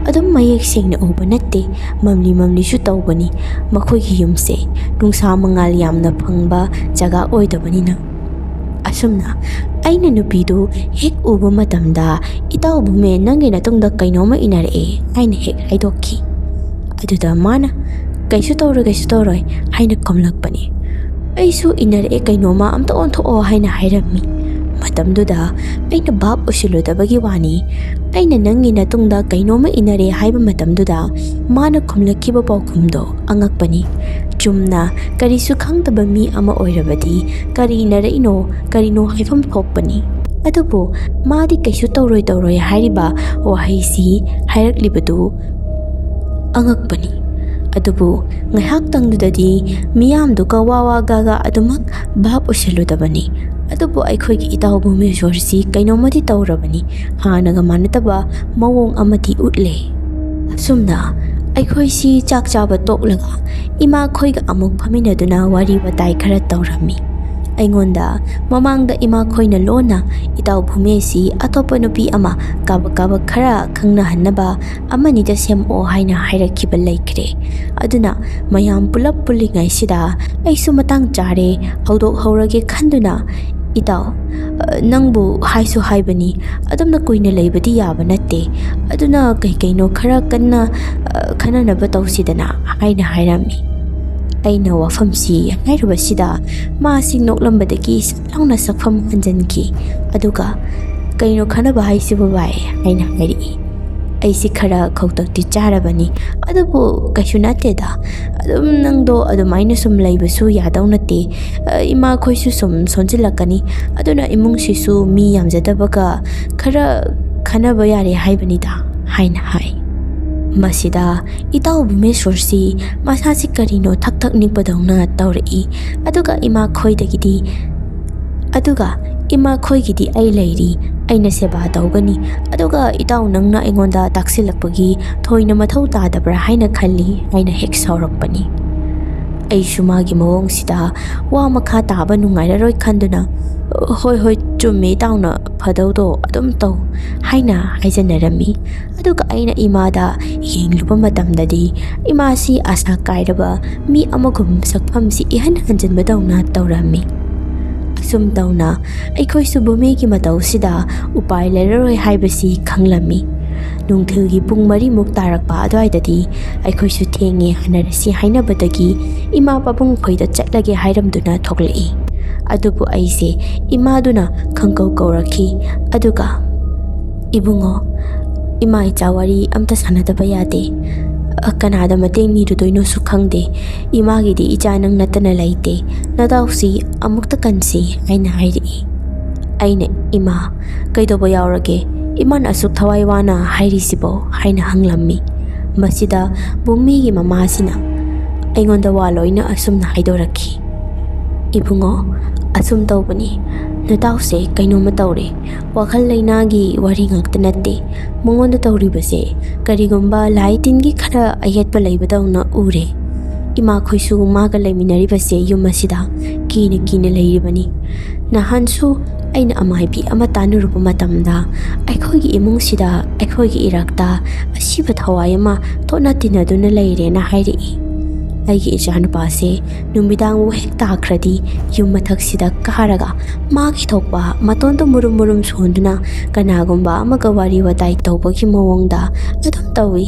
ꯑꯗꯨꯝ ꯃꯌꯦꯛ ꯁꯦꯡꯅ ꯎꯕ ꯅꯠꯇꯦ, ꯃꯝꯂꯤ ꯃꯝꯂꯤꯁꯨ ꯇꯧꯕꯅꯤ꯫ ꯃꯈꯣꯏꯒꯤ ꯌꯨꯝꯁꯦ ꯅꯨꯡꯁꯥ ꯃꯉꯥꯜ ꯌꯥꯝꯅ ꯐꯪꯕ ꯖꯒꯥ ꯑꯣꯏꯗꯕꯅꯤꯅ꯫ ꯑꯁꯨꯝꯅ ꯑꯩꯅ ꯅꯨꯄꯤꯗꯨ ꯍꯦꯛ ꯎꯕ ꯃꯇꯝꯗ, "ꯏꯇꯥꯎ ꯚꯨꯃꯦ, ꯅꯪꯒꯤ ꯅꯇꯨꯡꯗ ꯀꯩꯅꯣꯝꯃ ꯏꯟꯅꯔꯛꯑꯦ" ꯍꯥꯏꯅ ꯍꯦꯛ ꯍꯥꯏꯗꯣꯛꯈꯤ꯫ ꯑꯗꯨꯗ ꯃꯥꯅ, "ꯀꯩꯁꯨ ꯇꯧꯔꯣꯏ, ꯀꯩꯁꯨ ꯇꯧꯔꯣꯏ" ꯍꯥꯏꯅ ꯈꯨꯝꯂꯛꯄꯅꯤ꯫ ꯑꯩꯁꯨ, "ꯏꯟꯅꯔꯛꯑꯦ ꯀꯩꯅꯣꯝꯃ, ꯑꯝꯇ ꯑꯣꯟꯊꯣꯛꯑꯣ" ꯍꯥꯏꯅ ꯍꯥꯏꯔꯝꯃꯤ꯫ ꯃꯇꯝꯗꯨꯗ ꯑꯩꯅ ꯚꯥꯞ ꯑꯣꯏꯁꯤꯜꯂꯨꯗꯕꯒꯤ ꯋꯥꯅꯤ꯫ ꯑꯩꯅ "ꯅꯪꯒꯤ ꯅꯇꯨꯡꯗ ꯀꯩꯅꯣꯝꯃ ꯏꯟꯅꯔꯦ" ꯍꯥꯏꯕ ꯃꯇꯝꯗꯨꯗ ꯃꯥꯅ ꯈꯨꯝꯂꯛꯈꯤꯕ ꯄꯥꯎꯈꯨꯝꯗꯣ ꯑꯉꯛꯄꯅꯤ꯫ ꯆꯨꯝꯅ ꯀꯔꯤꯁꯨ ꯈꯪꯗꯕ ꯃꯤ ꯑꯃ ꯑꯣꯏꯔꯕꯗꯤ ꯀꯔꯤ ꯏꯟꯅꯔꯛꯏꯅꯣ, ꯀꯔꯤꯅꯣ ꯍꯥꯏꯐꯝ ꯊꯣꯛꯄꯅꯤ꯫ ꯑꯗꯨꯕꯨ ꯃꯥꯗꯤ ꯀꯩꯁꯨ ꯇꯧꯔꯣꯏ ꯇꯧꯔꯣꯏ ꯍꯥꯏꯔꯤꯕ ꯋꯥꯍꯩꯁꯤ ꯍꯥꯏꯔꯛꯂꯤꯕꯗꯨ ꯑꯉꯛꯄꯅꯤ꯫ ꯑꯗꯨꯕꯨ ꯉꯥꯏꯍꯥꯛꯇꯪꯗꯨꯗꯗꯤ ꯃꯤꯌꯥꯝꯗꯨꯒ ꯋꯥ ꯋꯥ ꯒꯥ ꯒꯥ ꯑꯗꯨꯃꯛ ꯚꯥꯞ ꯑꯣꯏꯁꯤꯜꯂꯨꯗꯕꯅꯤ꯫ ꯑꯗꯨꯕꯨ ꯑꯩꯈꯣꯏꯒꯤ ꯏꯇꯥꯎ ꯚꯨꯃꯦꯁꯣꯔꯁꯤ ꯀꯩꯅꯣꯝꯃꯗꯤ ꯇꯧꯔꯕꯅꯤ, ꯍꯥꯟꯅꯒ ꯃꯥꯟꯅꯗꯕ ꯃꯑꯣꯡ ꯑꯃꯗꯤ ꯎꯠꯂꯦ꯫ ꯑꯁꯨꯝꯅ ꯑꯩꯈꯣꯏꯁꯤ ꯆꯥꯛ ꯆꯥꯕ ꯇꯣꯛꯂꯒ ꯏꯃꯥꯈꯣꯏꯒ ꯑꯃꯨꯛ ꯐꯝꯃꯤꯟꯅꯗꯨꯅ ꯋꯥꯔꯤ ꯋꯥꯇꯥꯏ ꯈꯔ ꯇꯧꯔꯝꯃꯤ꯫ ꯑꯩꯉꯣꯟꯗ ꯃꯃꯥꯡꯗ ꯏꯃꯥꯈꯣꯏꯅ ꯂꯣꯟꯅ "ꯏꯇꯥꯎ ꯚꯨꯃꯦꯁꯤ ꯑꯇꯣꯞꯄ ꯅꯨꯄꯤ ꯑꯃ ꯀꯥꯕꯛ ꯀꯥꯕꯛ ꯈꯔ ꯈꯪꯅꯍꯟꯅꯕ ꯑꯃꯅꯤꯗ ꯁꯦꯝꯃꯛꯑꯣ" ꯍꯥꯏꯅ ꯍꯥꯏꯔꯛꯈꯤꯕ ꯂꯩꯈ꯭ꯔꯦ꯫ ꯑꯗꯨꯅ ꯃꯌꯥꯝ ꯄꯨꯂꯞ ꯄꯨꯜꯂꯤꯉꯩꯁꯤꯗ ꯑꯩꯁꯨ ꯃꯇꯥꯡ ꯆꯥꯔꯦ, ꯍꯧꯗꯣꯛꯍꯧꯔꯒꯦ ꯈꯟꯗꯨꯅ, "ꯏꯇꯥꯎ, ꯑ, ꯅꯪꯕꯨ ꯍꯥꯏꯁꯨ ꯍꯥꯏꯕꯅꯤ, ꯑꯗꯨꯝꯅ ꯀꯨꯏꯅ ꯂꯩꯕꯗꯤ ꯌꯥꯕ ꯅꯠꯇꯦ, ꯑꯗꯨꯅ ꯀꯩ ꯀꯩꯅꯣ ꯈꯔ ꯀꯟꯅ, ꯑ, ꯈꯟꯅꯅꯕ ꯇꯧꯁꯤꯗꯅ" ꯍꯥꯏꯅ ꯍꯥꯏꯔꯝꯃꯤ꯫ ꯑꯩꯅ ꯋꯥꯐꯝꯁꯤ ꯍꯥꯏꯔꯨꯕꯁꯤꯗ ꯃꯥꯁꯤ ꯅꯣꯛꯂꯝꯕꯗꯒꯤ ꯁꯠ ꯂꯥꯎꯅ ꯁꯛꯐꯝ ꯍꯟꯖꯤꯟꯈꯤ꯫ ꯑꯗꯨꯒ "ꯀꯩꯅꯣ ꯈꯟꯅꯕ ꯍꯥꯏꯁꯤꯕꯨ ꯚꯥꯏ?" ꯍꯥꯏꯅ ꯍꯥꯏꯔꯛꯏ꯫ ꯑꯩꯁꯤ ꯈꯔ ꯈꯧꯇꯛꯇꯤ ꯆꯥꯔꯕꯅꯤ, ꯑꯗꯨꯕꯨ "ꯀꯩꯁꯨ ꯅꯠꯇꯦꯗ, ꯑꯗꯨꯝ ꯅꯪꯗꯣ ꯑꯗꯨꯃꯥꯏꯅ ꯁꯨꯝ ꯂꯩꯕꯁꯨ ꯌꯥꯗꯧ ꯅꯠꯇꯦ, ꯑ, ꯏꯃꯥꯈꯣꯏꯁꯨ ꯁꯨꯝ ꯁꯣꯟꯖꯤꯜꯂꯛꯀꯅꯤ, ꯑꯗꯨꯅ ꯏꯃꯨꯡꯁꯤꯁꯨ ꯃꯤ ꯌꯥꯝꯖꯗꯕꯒ ꯈꯔ ꯈꯟꯅꯕ ꯌꯥꯔꯦ ꯍꯥꯏꯕꯅꯤꯗ" ꯍꯥꯏꯅ ꯍꯥꯏ꯫ ꯃꯁꯤꯗ ꯏꯇꯥꯎ ꯚꯨꯃꯦꯁꯣꯔꯁꯤ ꯃꯁꯥꯁꯤ ꯀꯔꯤꯅꯣ ꯊꯛ ꯊꯛ ꯅꯤꯛꯄꯗꯧꯅ ꯇꯧꯔꯛꯏ꯫ ꯑꯗꯨꯒ ꯏꯃꯥꯈꯣꯏꯗꯒꯤꯗꯤ, ꯑꯗꯨꯒ "ꯏꯃꯥꯈꯣꯏꯒꯤꯗꯤ ꯑꯩ ꯂꯩꯔꯤ, ꯑꯩꯅ ꯁꯦꯕꯥ ꯇꯧꯒꯅꯤ, ꯑꯗꯨꯒ ꯏꯇꯥꯎ ꯅꯪꯅ ꯑꯩꯉꯣꯟꯗ ꯇꯥꯛꯁꯤꯜꯂꯛꯄꯒꯤ ꯊꯣꯏꯅ ꯃꯊꯧ ꯇꯥꯗꯕ꯭ꯔꯥ ꯍꯥꯏꯅ ꯈꯜꯂꯤ" ꯍꯥꯏꯅ ꯍꯦꯛ ꯁꯥꯎꯔꯛꯄꯅꯤ꯫ ꯑꯩꯁꯨ ꯃꯥꯒꯤ ꯃꯑꯣꯡꯁꯤꯗ ꯋꯥ ꯃꯈꯥ ꯇꯥꯕ ꯅꯨꯡꯉꯥꯏꯔꯔꯣꯏ ꯈꯟꯗꯨꯅ, "ꯍꯣꯏ, ꯍꯣꯏ, ꯆꯨꯝꯃꯦ, ꯏꯇꯥꯎꯅ ꯐꯗꯧꯗꯣ ꯑꯗꯨꯝ ꯇꯧ" ꯍꯥꯏꯅ ꯍꯥꯏꯖꯟꯅꯔꯝꯃꯤ꯫ ꯑꯗꯨꯒ ꯑꯩꯅ ꯏꯃꯥꯗ ꯌꯦꯡꯂꯨꯕ ꯃꯇꯝꯗꯗꯤ ꯏꯃꯥꯁꯤ ꯑꯁꯥ ꯀꯥꯏꯔꯕ ꯃꯤ ꯑꯃꯒꯨꯝ ꯁꯛꯐꯝꯁꯤ ꯏꯍꯟ ꯍꯟꯖꯤꯟꯕꯗꯧꯅ ꯇꯧꯔꯝꯃꯤ꯫ ꯑꯁꯨꯝ ꯇꯧꯅ ꯑꯩꯈꯣꯏꯁꯨ ꯚꯨꯃꯤꯒꯤ ꯃꯇꯧꯁꯤꯗ ꯎꯄꯥꯏ ꯂꯩꯔꯔꯣꯏ ꯍꯥꯏꯕꯁꯤ ꯈꯪꯂꯝꯃꯤ꯫ ꯅꯨꯡꯊꯤꯜꯒꯤ ꯄꯨꯡ ꯃꯔꯤꯃꯨꯛ ꯇꯥꯔꯛꯄ ꯑꯗꯨꯋꯥꯏꯗꯗꯤ ꯑꯩꯈꯣꯏꯁꯨ "ꯊꯦꯡꯉꯦ, ꯍꯟꯅꯔꯁꯤ" ꯍꯥꯏꯅꯕꯗꯒꯤ ꯏꯃꯥ ꯄꯥꯕꯨꯡ ꯈꯣꯏꯗ ꯆꯠꯂꯒꯦ ꯍꯥꯏꯔꯝꯗꯨꯅ ꯊꯣꯛꯂꯛꯏ꯫ ꯑꯗꯨꯕꯨ ꯑꯩꯁꯦ ꯏꯃꯥꯗꯨꯅ ꯈꯪꯀꯧ ꯀꯧꯔꯛꯈꯤ꯫ ꯑꯗꯨꯒ, "ꯏꯕꯨꯡꯉꯣ, ꯏꯃꯥ ꯏꯆꯥ ꯋꯥꯔꯤ ꯑꯝꯇ ꯁꯥꯟꯅꯗꯕ ꯌꯥꯗꯦ꯫ ꯑ, ꯀꯅꯥꯗ ꯃꯇꯦꯡ ꯅꯤꯔꯨꯗꯣꯏꯅꯣꯁꯨ ꯈꯪꯗꯦ꯫ ꯏꯃꯥꯒꯤꯗꯤ ꯏꯆꯥ ꯅꯪ ꯅꯠꯇꯅ ꯂꯩꯇꯦ꯫ ꯅꯇꯥꯎꯁꯤ ꯑꯃꯨꯛꯇ ꯀꯟꯁꯤ," ꯍꯥꯏꯅ ꯍꯥꯏꯔꯛꯏ꯫ ꯑꯩꯅ, "ꯏꯃꯥ, ꯀꯩꯗꯧꯕ ꯌꯥꯎꯔꯒꯦ? ꯏꯃꯥꯅ ꯑꯁꯨꯛ ꯊꯋꯥꯏ ꯋꯥꯅ ꯍꯥꯏꯔꯤꯁꯤꯕꯣ?" ꯍꯥꯏꯅ ꯍꯪꯂꯝꯃꯤ꯫ ꯃꯁꯤꯗ ꯕꯨꯝꯃꯤꯒꯤ ꯃꯃꯥꯁꯤꯅ ꯑꯩꯉꯣꯟꯗ ꯋꯥ ꯂꯣꯏꯅ ꯑꯁꯨꯝꯅ ꯍꯥꯏꯗꯣꯔꯛꯈꯤ꯫ "ꯏꯕꯨꯡꯉꯣ, ꯑꯁꯨꯝ ꯇꯧꯕꯅꯤ, ꯅꯇꯥꯎꯁꯦ ꯀꯩꯅꯣꯝꯃ ꯇꯧꯔꯦ꯫ ꯋꯥꯈꯜ ꯂꯩꯅꯥꯒꯤ ꯋꯥꯔꯤ ꯉꯥꯛꯇ ꯅꯠꯇꯦ꯫ ꯃꯉꯣꯟꯗ ꯇꯧꯔꯤꯕꯁꯦ ꯀꯔꯤꯒꯨꯝꯕ ꯂꯥꯏ ꯇꯤꯟꯒꯤ ꯈꯔ ꯑꯌꯦꯠꯄ ꯂꯩꯕꯗꯧꯅ ꯎꯔꯦ꯫ ꯏꯃꯥꯈꯣꯏꯁꯨ ꯃꯥꯒ ꯂꯩꯃꯤꯟꯅꯔꯤꯕꯁꯦ ꯌꯨꯝ ꯑꯁꯤꯗ ꯀꯤꯅ ꯀꯤꯅ ꯂꯩꯔꯤꯕꯅꯤ꯫ ꯅꯍꯥꯟꯁꯨ ꯑꯩꯅ ꯑꯃꯥꯏꯕꯤ ꯑꯃ ꯇꯥꯟꯅꯔꯨꯕ ꯃꯇꯝꯗ ꯑꯩꯈꯣꯏꯒꯤ ꯏꯃꯨꯡꯁꯤꯗ ꯑꯩꯈꯣꯏꯒꯤ ꯏꯔꯛꯇ ꯑꯁꯤꯕ ꯊꯋꯥꯏ ꯑꯃ ꯇꯣꯠꯅ ꯇꯤꯟꯅꯗꯨꯅ ꯂꯩꯔꯦꯅ ꯍꯥꯏꯔꯛꯏ꯫ ꯑꯩꯒꯤ ꯏꯆꯥꯅꯨꯄꯥꯁꯦ ꯅꯨꯃꯤꯗꯥꯡꯕꯨ ꯍꯦꯛ ꯇꯥꯈ꯭ꯔꯗꯤ ꯌꯨꯝ ꯃꯊꯛꯁꯤꯗ ꯀꯥꯔꯒ ꯃꯥꯒꯤ ꯊꯣꯛꯄ ꯃꯇꯣꯟꯗ ꯃꯨꯔꯨꯝ ꯃꯨꯔꯨꯝ ꯁꯣꯟꯗꯨꯅ ꯀꯅꯥꯒꯨꯝꯕ ꯑꯃꯒ ꯋꯥꯔꯤ ꯋꯥꯇꯥꯏ ꯇꯧꯕꯒꯤ ꯃꯑꯣꯡꯗ ꯑꯗꯨꯝ ꯇꯧꯏ꯫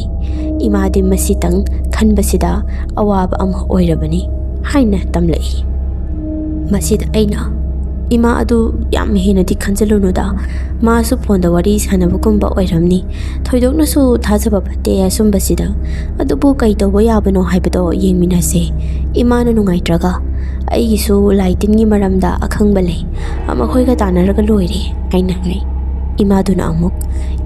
ꯏꯃꯥꯗꯤ ꯃꯁꯤꯇꯪ ꯈꯟꯕꯁꯤꯗ ꯑꯋꯥꯕ ꯑꯃ ꯑꯣꯏꯔꯕꯅꯤ," ꯍꯥꯏꯅ ꯇꯝꯂꯛꯏ꯫ ꯃꯁꯤꯗ ꯑꯩꯅ, "ꯏꯃꯥ ꯑꯗꯨ ꯌꯥꯝ ꯍꯦꯟꯅꯗꯤ ꯈꯟꯖꯤꯜꯂꯨꯅꯨꯗ, ꯃꯥꯁꯨ ꯐꯣꯟꯗ ꯋꯥꯔꯤ ꯁꯥꯟꯅꯕꯒꯨꯝꯕ ꯑꯣꯏꯔꯝꯅꯤ꯫ ꯊꯣꯏꯗꯣꯛꯅꯁꯨ ꯊꯥꯖꯕ ꯐꯠꯇꯦ ꯑꯁꯨꯝꯕꯁꯤꯗ꯫ ꯑꯗꯨꯕꯨ ꯀꯩ ꯇꯧꯕ ꯌꯥꯕꯅꯣ ꯍꯥꯏꯕꯗꯣ ꯌꯦꯡꯃꯤꯟꯅꯁꯦ꯫ ꯏꯃꯥꯅ ꯅꯨꯡꯉꯥꯏꯇ꯭ꯔꯒ ꯑꯩꯒꯤꯁꯨ ꯂꯥꯏ ꯇꯤꯟꯒꯤ ꯃꯔꯝꯗ ꯑꯈꯪꯕ ꯂꯩ꯫ ꯃꯈꯣꯏꯒ ꯇꯥꯟꯅꯔꯒ ꯂꯣꯏꯔꯦ," ꯍꯥꯏꯅ ꯍꯥꯏ꯫ ꯏꯃꯥꯗꯨꯅ ꯑꯃꯨꯛ,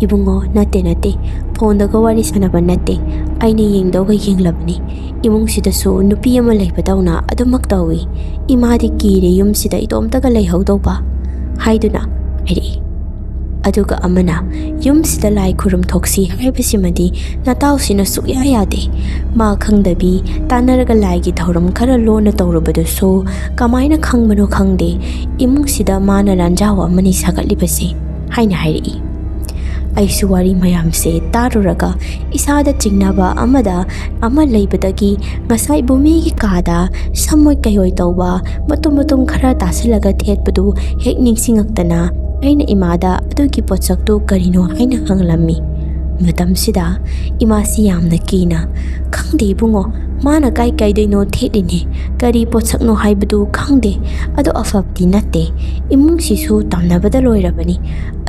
"ꯏꯕꯨꯡꯉꯣ, ꯅꯠꯇꯦ, ꯅꯠꯇꯦ꯫ ꯐꯣꯟꯗꯒ ꯋꯥꯔꯤ ꯁꯥꯟꯅꯕ ꯅꯠꯇꯦ꯫ ꯑꯩꯅ ꯌꯦꯡꯗꯧꯒ ꯌꯦꯡꯂꯕꯅꯤ꯫ ꯏꯃꯨꯡꯁꯤꯗꯁꯨ ꯅꯨꯄꯤ ꯑꯃ ꯂꯩꯕꯗꯧꯅ ꯑꯗꯨꯃꯛ ꯇꯧꯏ꯫ ꯏꯃꯥꯗꯤ ꯀꯤꯔꯦ ꯌꯨꯝꯁꯤꯗ ꯏꯇꯣꯝꯇꯒ ꯂꯩꯍꯧꯗꯧꯕ," ꯍꯥꯏꯗꯨꯅ ꯍꯥꯏꯔꯛꯏ꯫ ꯑꯗꯨꯒ ꯑꯃꯅ, "ꯌꯨꯝꯁꯤꯗ ꯂꯥꯏ ꯈꯨꯔꯨꯝ ꯊꯣꯛꯁꯤ ꯍꯥꯏꯕꯁꯤꯃꯗꯤ ꯅꯇꯥꯎꯁꯤꯅ ꯁꯨꯛꯌꯥ ꯌꯥꯗꯦ꯫ ꯃꯥ ꯈꯪꯗꯕꯤ ꯇꯥꯟꯅꯔꯒ ꯂꯥꯏꯒꯤ ꯊꯧꯔꯝ ꯈꯔ ꯂꯣꯟꯅ ꯇꯧꯔꯨꯕꯗꯨꯁꯨ ꯀꯃꯥꯏꯅ ꯈꯪꯕꯅꯣ ꯈꯪꯗꯦ, ꯏꯃꯨꯡꯁꯤꯗ ꯃꯥꯅ ꯂꯥꯟꯖꯥꯎ ꯑꯃꯅꯤ ꯁꯥꯒꯠꯂꯤꯕꯁꯦ," ꯍꯥꯏꯅ ꯍꯥꯏꯔꯛꯏ꯫ ꯑꯩꯁꯨ ꯋꯥꯔꯤ ꯃꯌꯥꯝꯁꯦ ꯇꯥꯔꯨꯔꯒ ꯏꯁꯥꯗ ꯆꯤꯡꯅꯕ ꯑꯃꯗ ꯑꯃ ꯂꯩꯕꯗꯒꯤ ꯉꯁꯥꯏ ꯕꯨꯃꯤꯒꯤ ꯀꯥꯗ ꯁꯝꯃꯣꯏ ꯀꯩꯑꯣꯏ ꯇꯧꯕ ꯃꯇꯨꯝ ꯃꯇꯨꯝ ꯈꯔ ꯇꯥꯁꯤꯜꯂꯒ ꯊꯦꯠꯄꯗꯨ ꯍꯦꯛ ꯅꯤꯡꯁꯤꯡꯉꯛꯇꯅ ꯑꯩꯅ ꯏꯃꯥꯗ ꯑꯗꯨꯒꯤ ꯄꯣꯠꯁꯛꯇꯨ ꯀꯔꯤꯅꯣ ꯍꯥꯏꯅ ꯍꯪꯂꯝꯃꯤ꯫ ꯃꯇꯝꯁꯤꯗ ꯏꯃꯥꯁꯤ ꯌꯥꯝꯅ ꯀꯤꯅ, "ꯈꯪꯗꯦ ꯏꯕꯨꯡꯉꯣ, ꯃꯥꯅ ꯀꯥꯏ ꯀꯥꯏꯗꯩꯅꯣ ꯊꯦꯠꯂꯤꯅꯦ, ꯀꯔꯤ ꯄꯣꯠꯁꯛꯅꯣ ꯍꯥꯏꯕꯗꯨ ꯈꯪꯗꯦ꯫ ꯑꯗꯣ ꯑꯐꯕꯗꯤ ꯅꯠꯇꯦ, ꯏꯃꯨꯡꯁꯤꯁꯨ ꯇꯝꯅꯕꯗ ꯂꯣꯏꯔꯕꯅꯤ꯫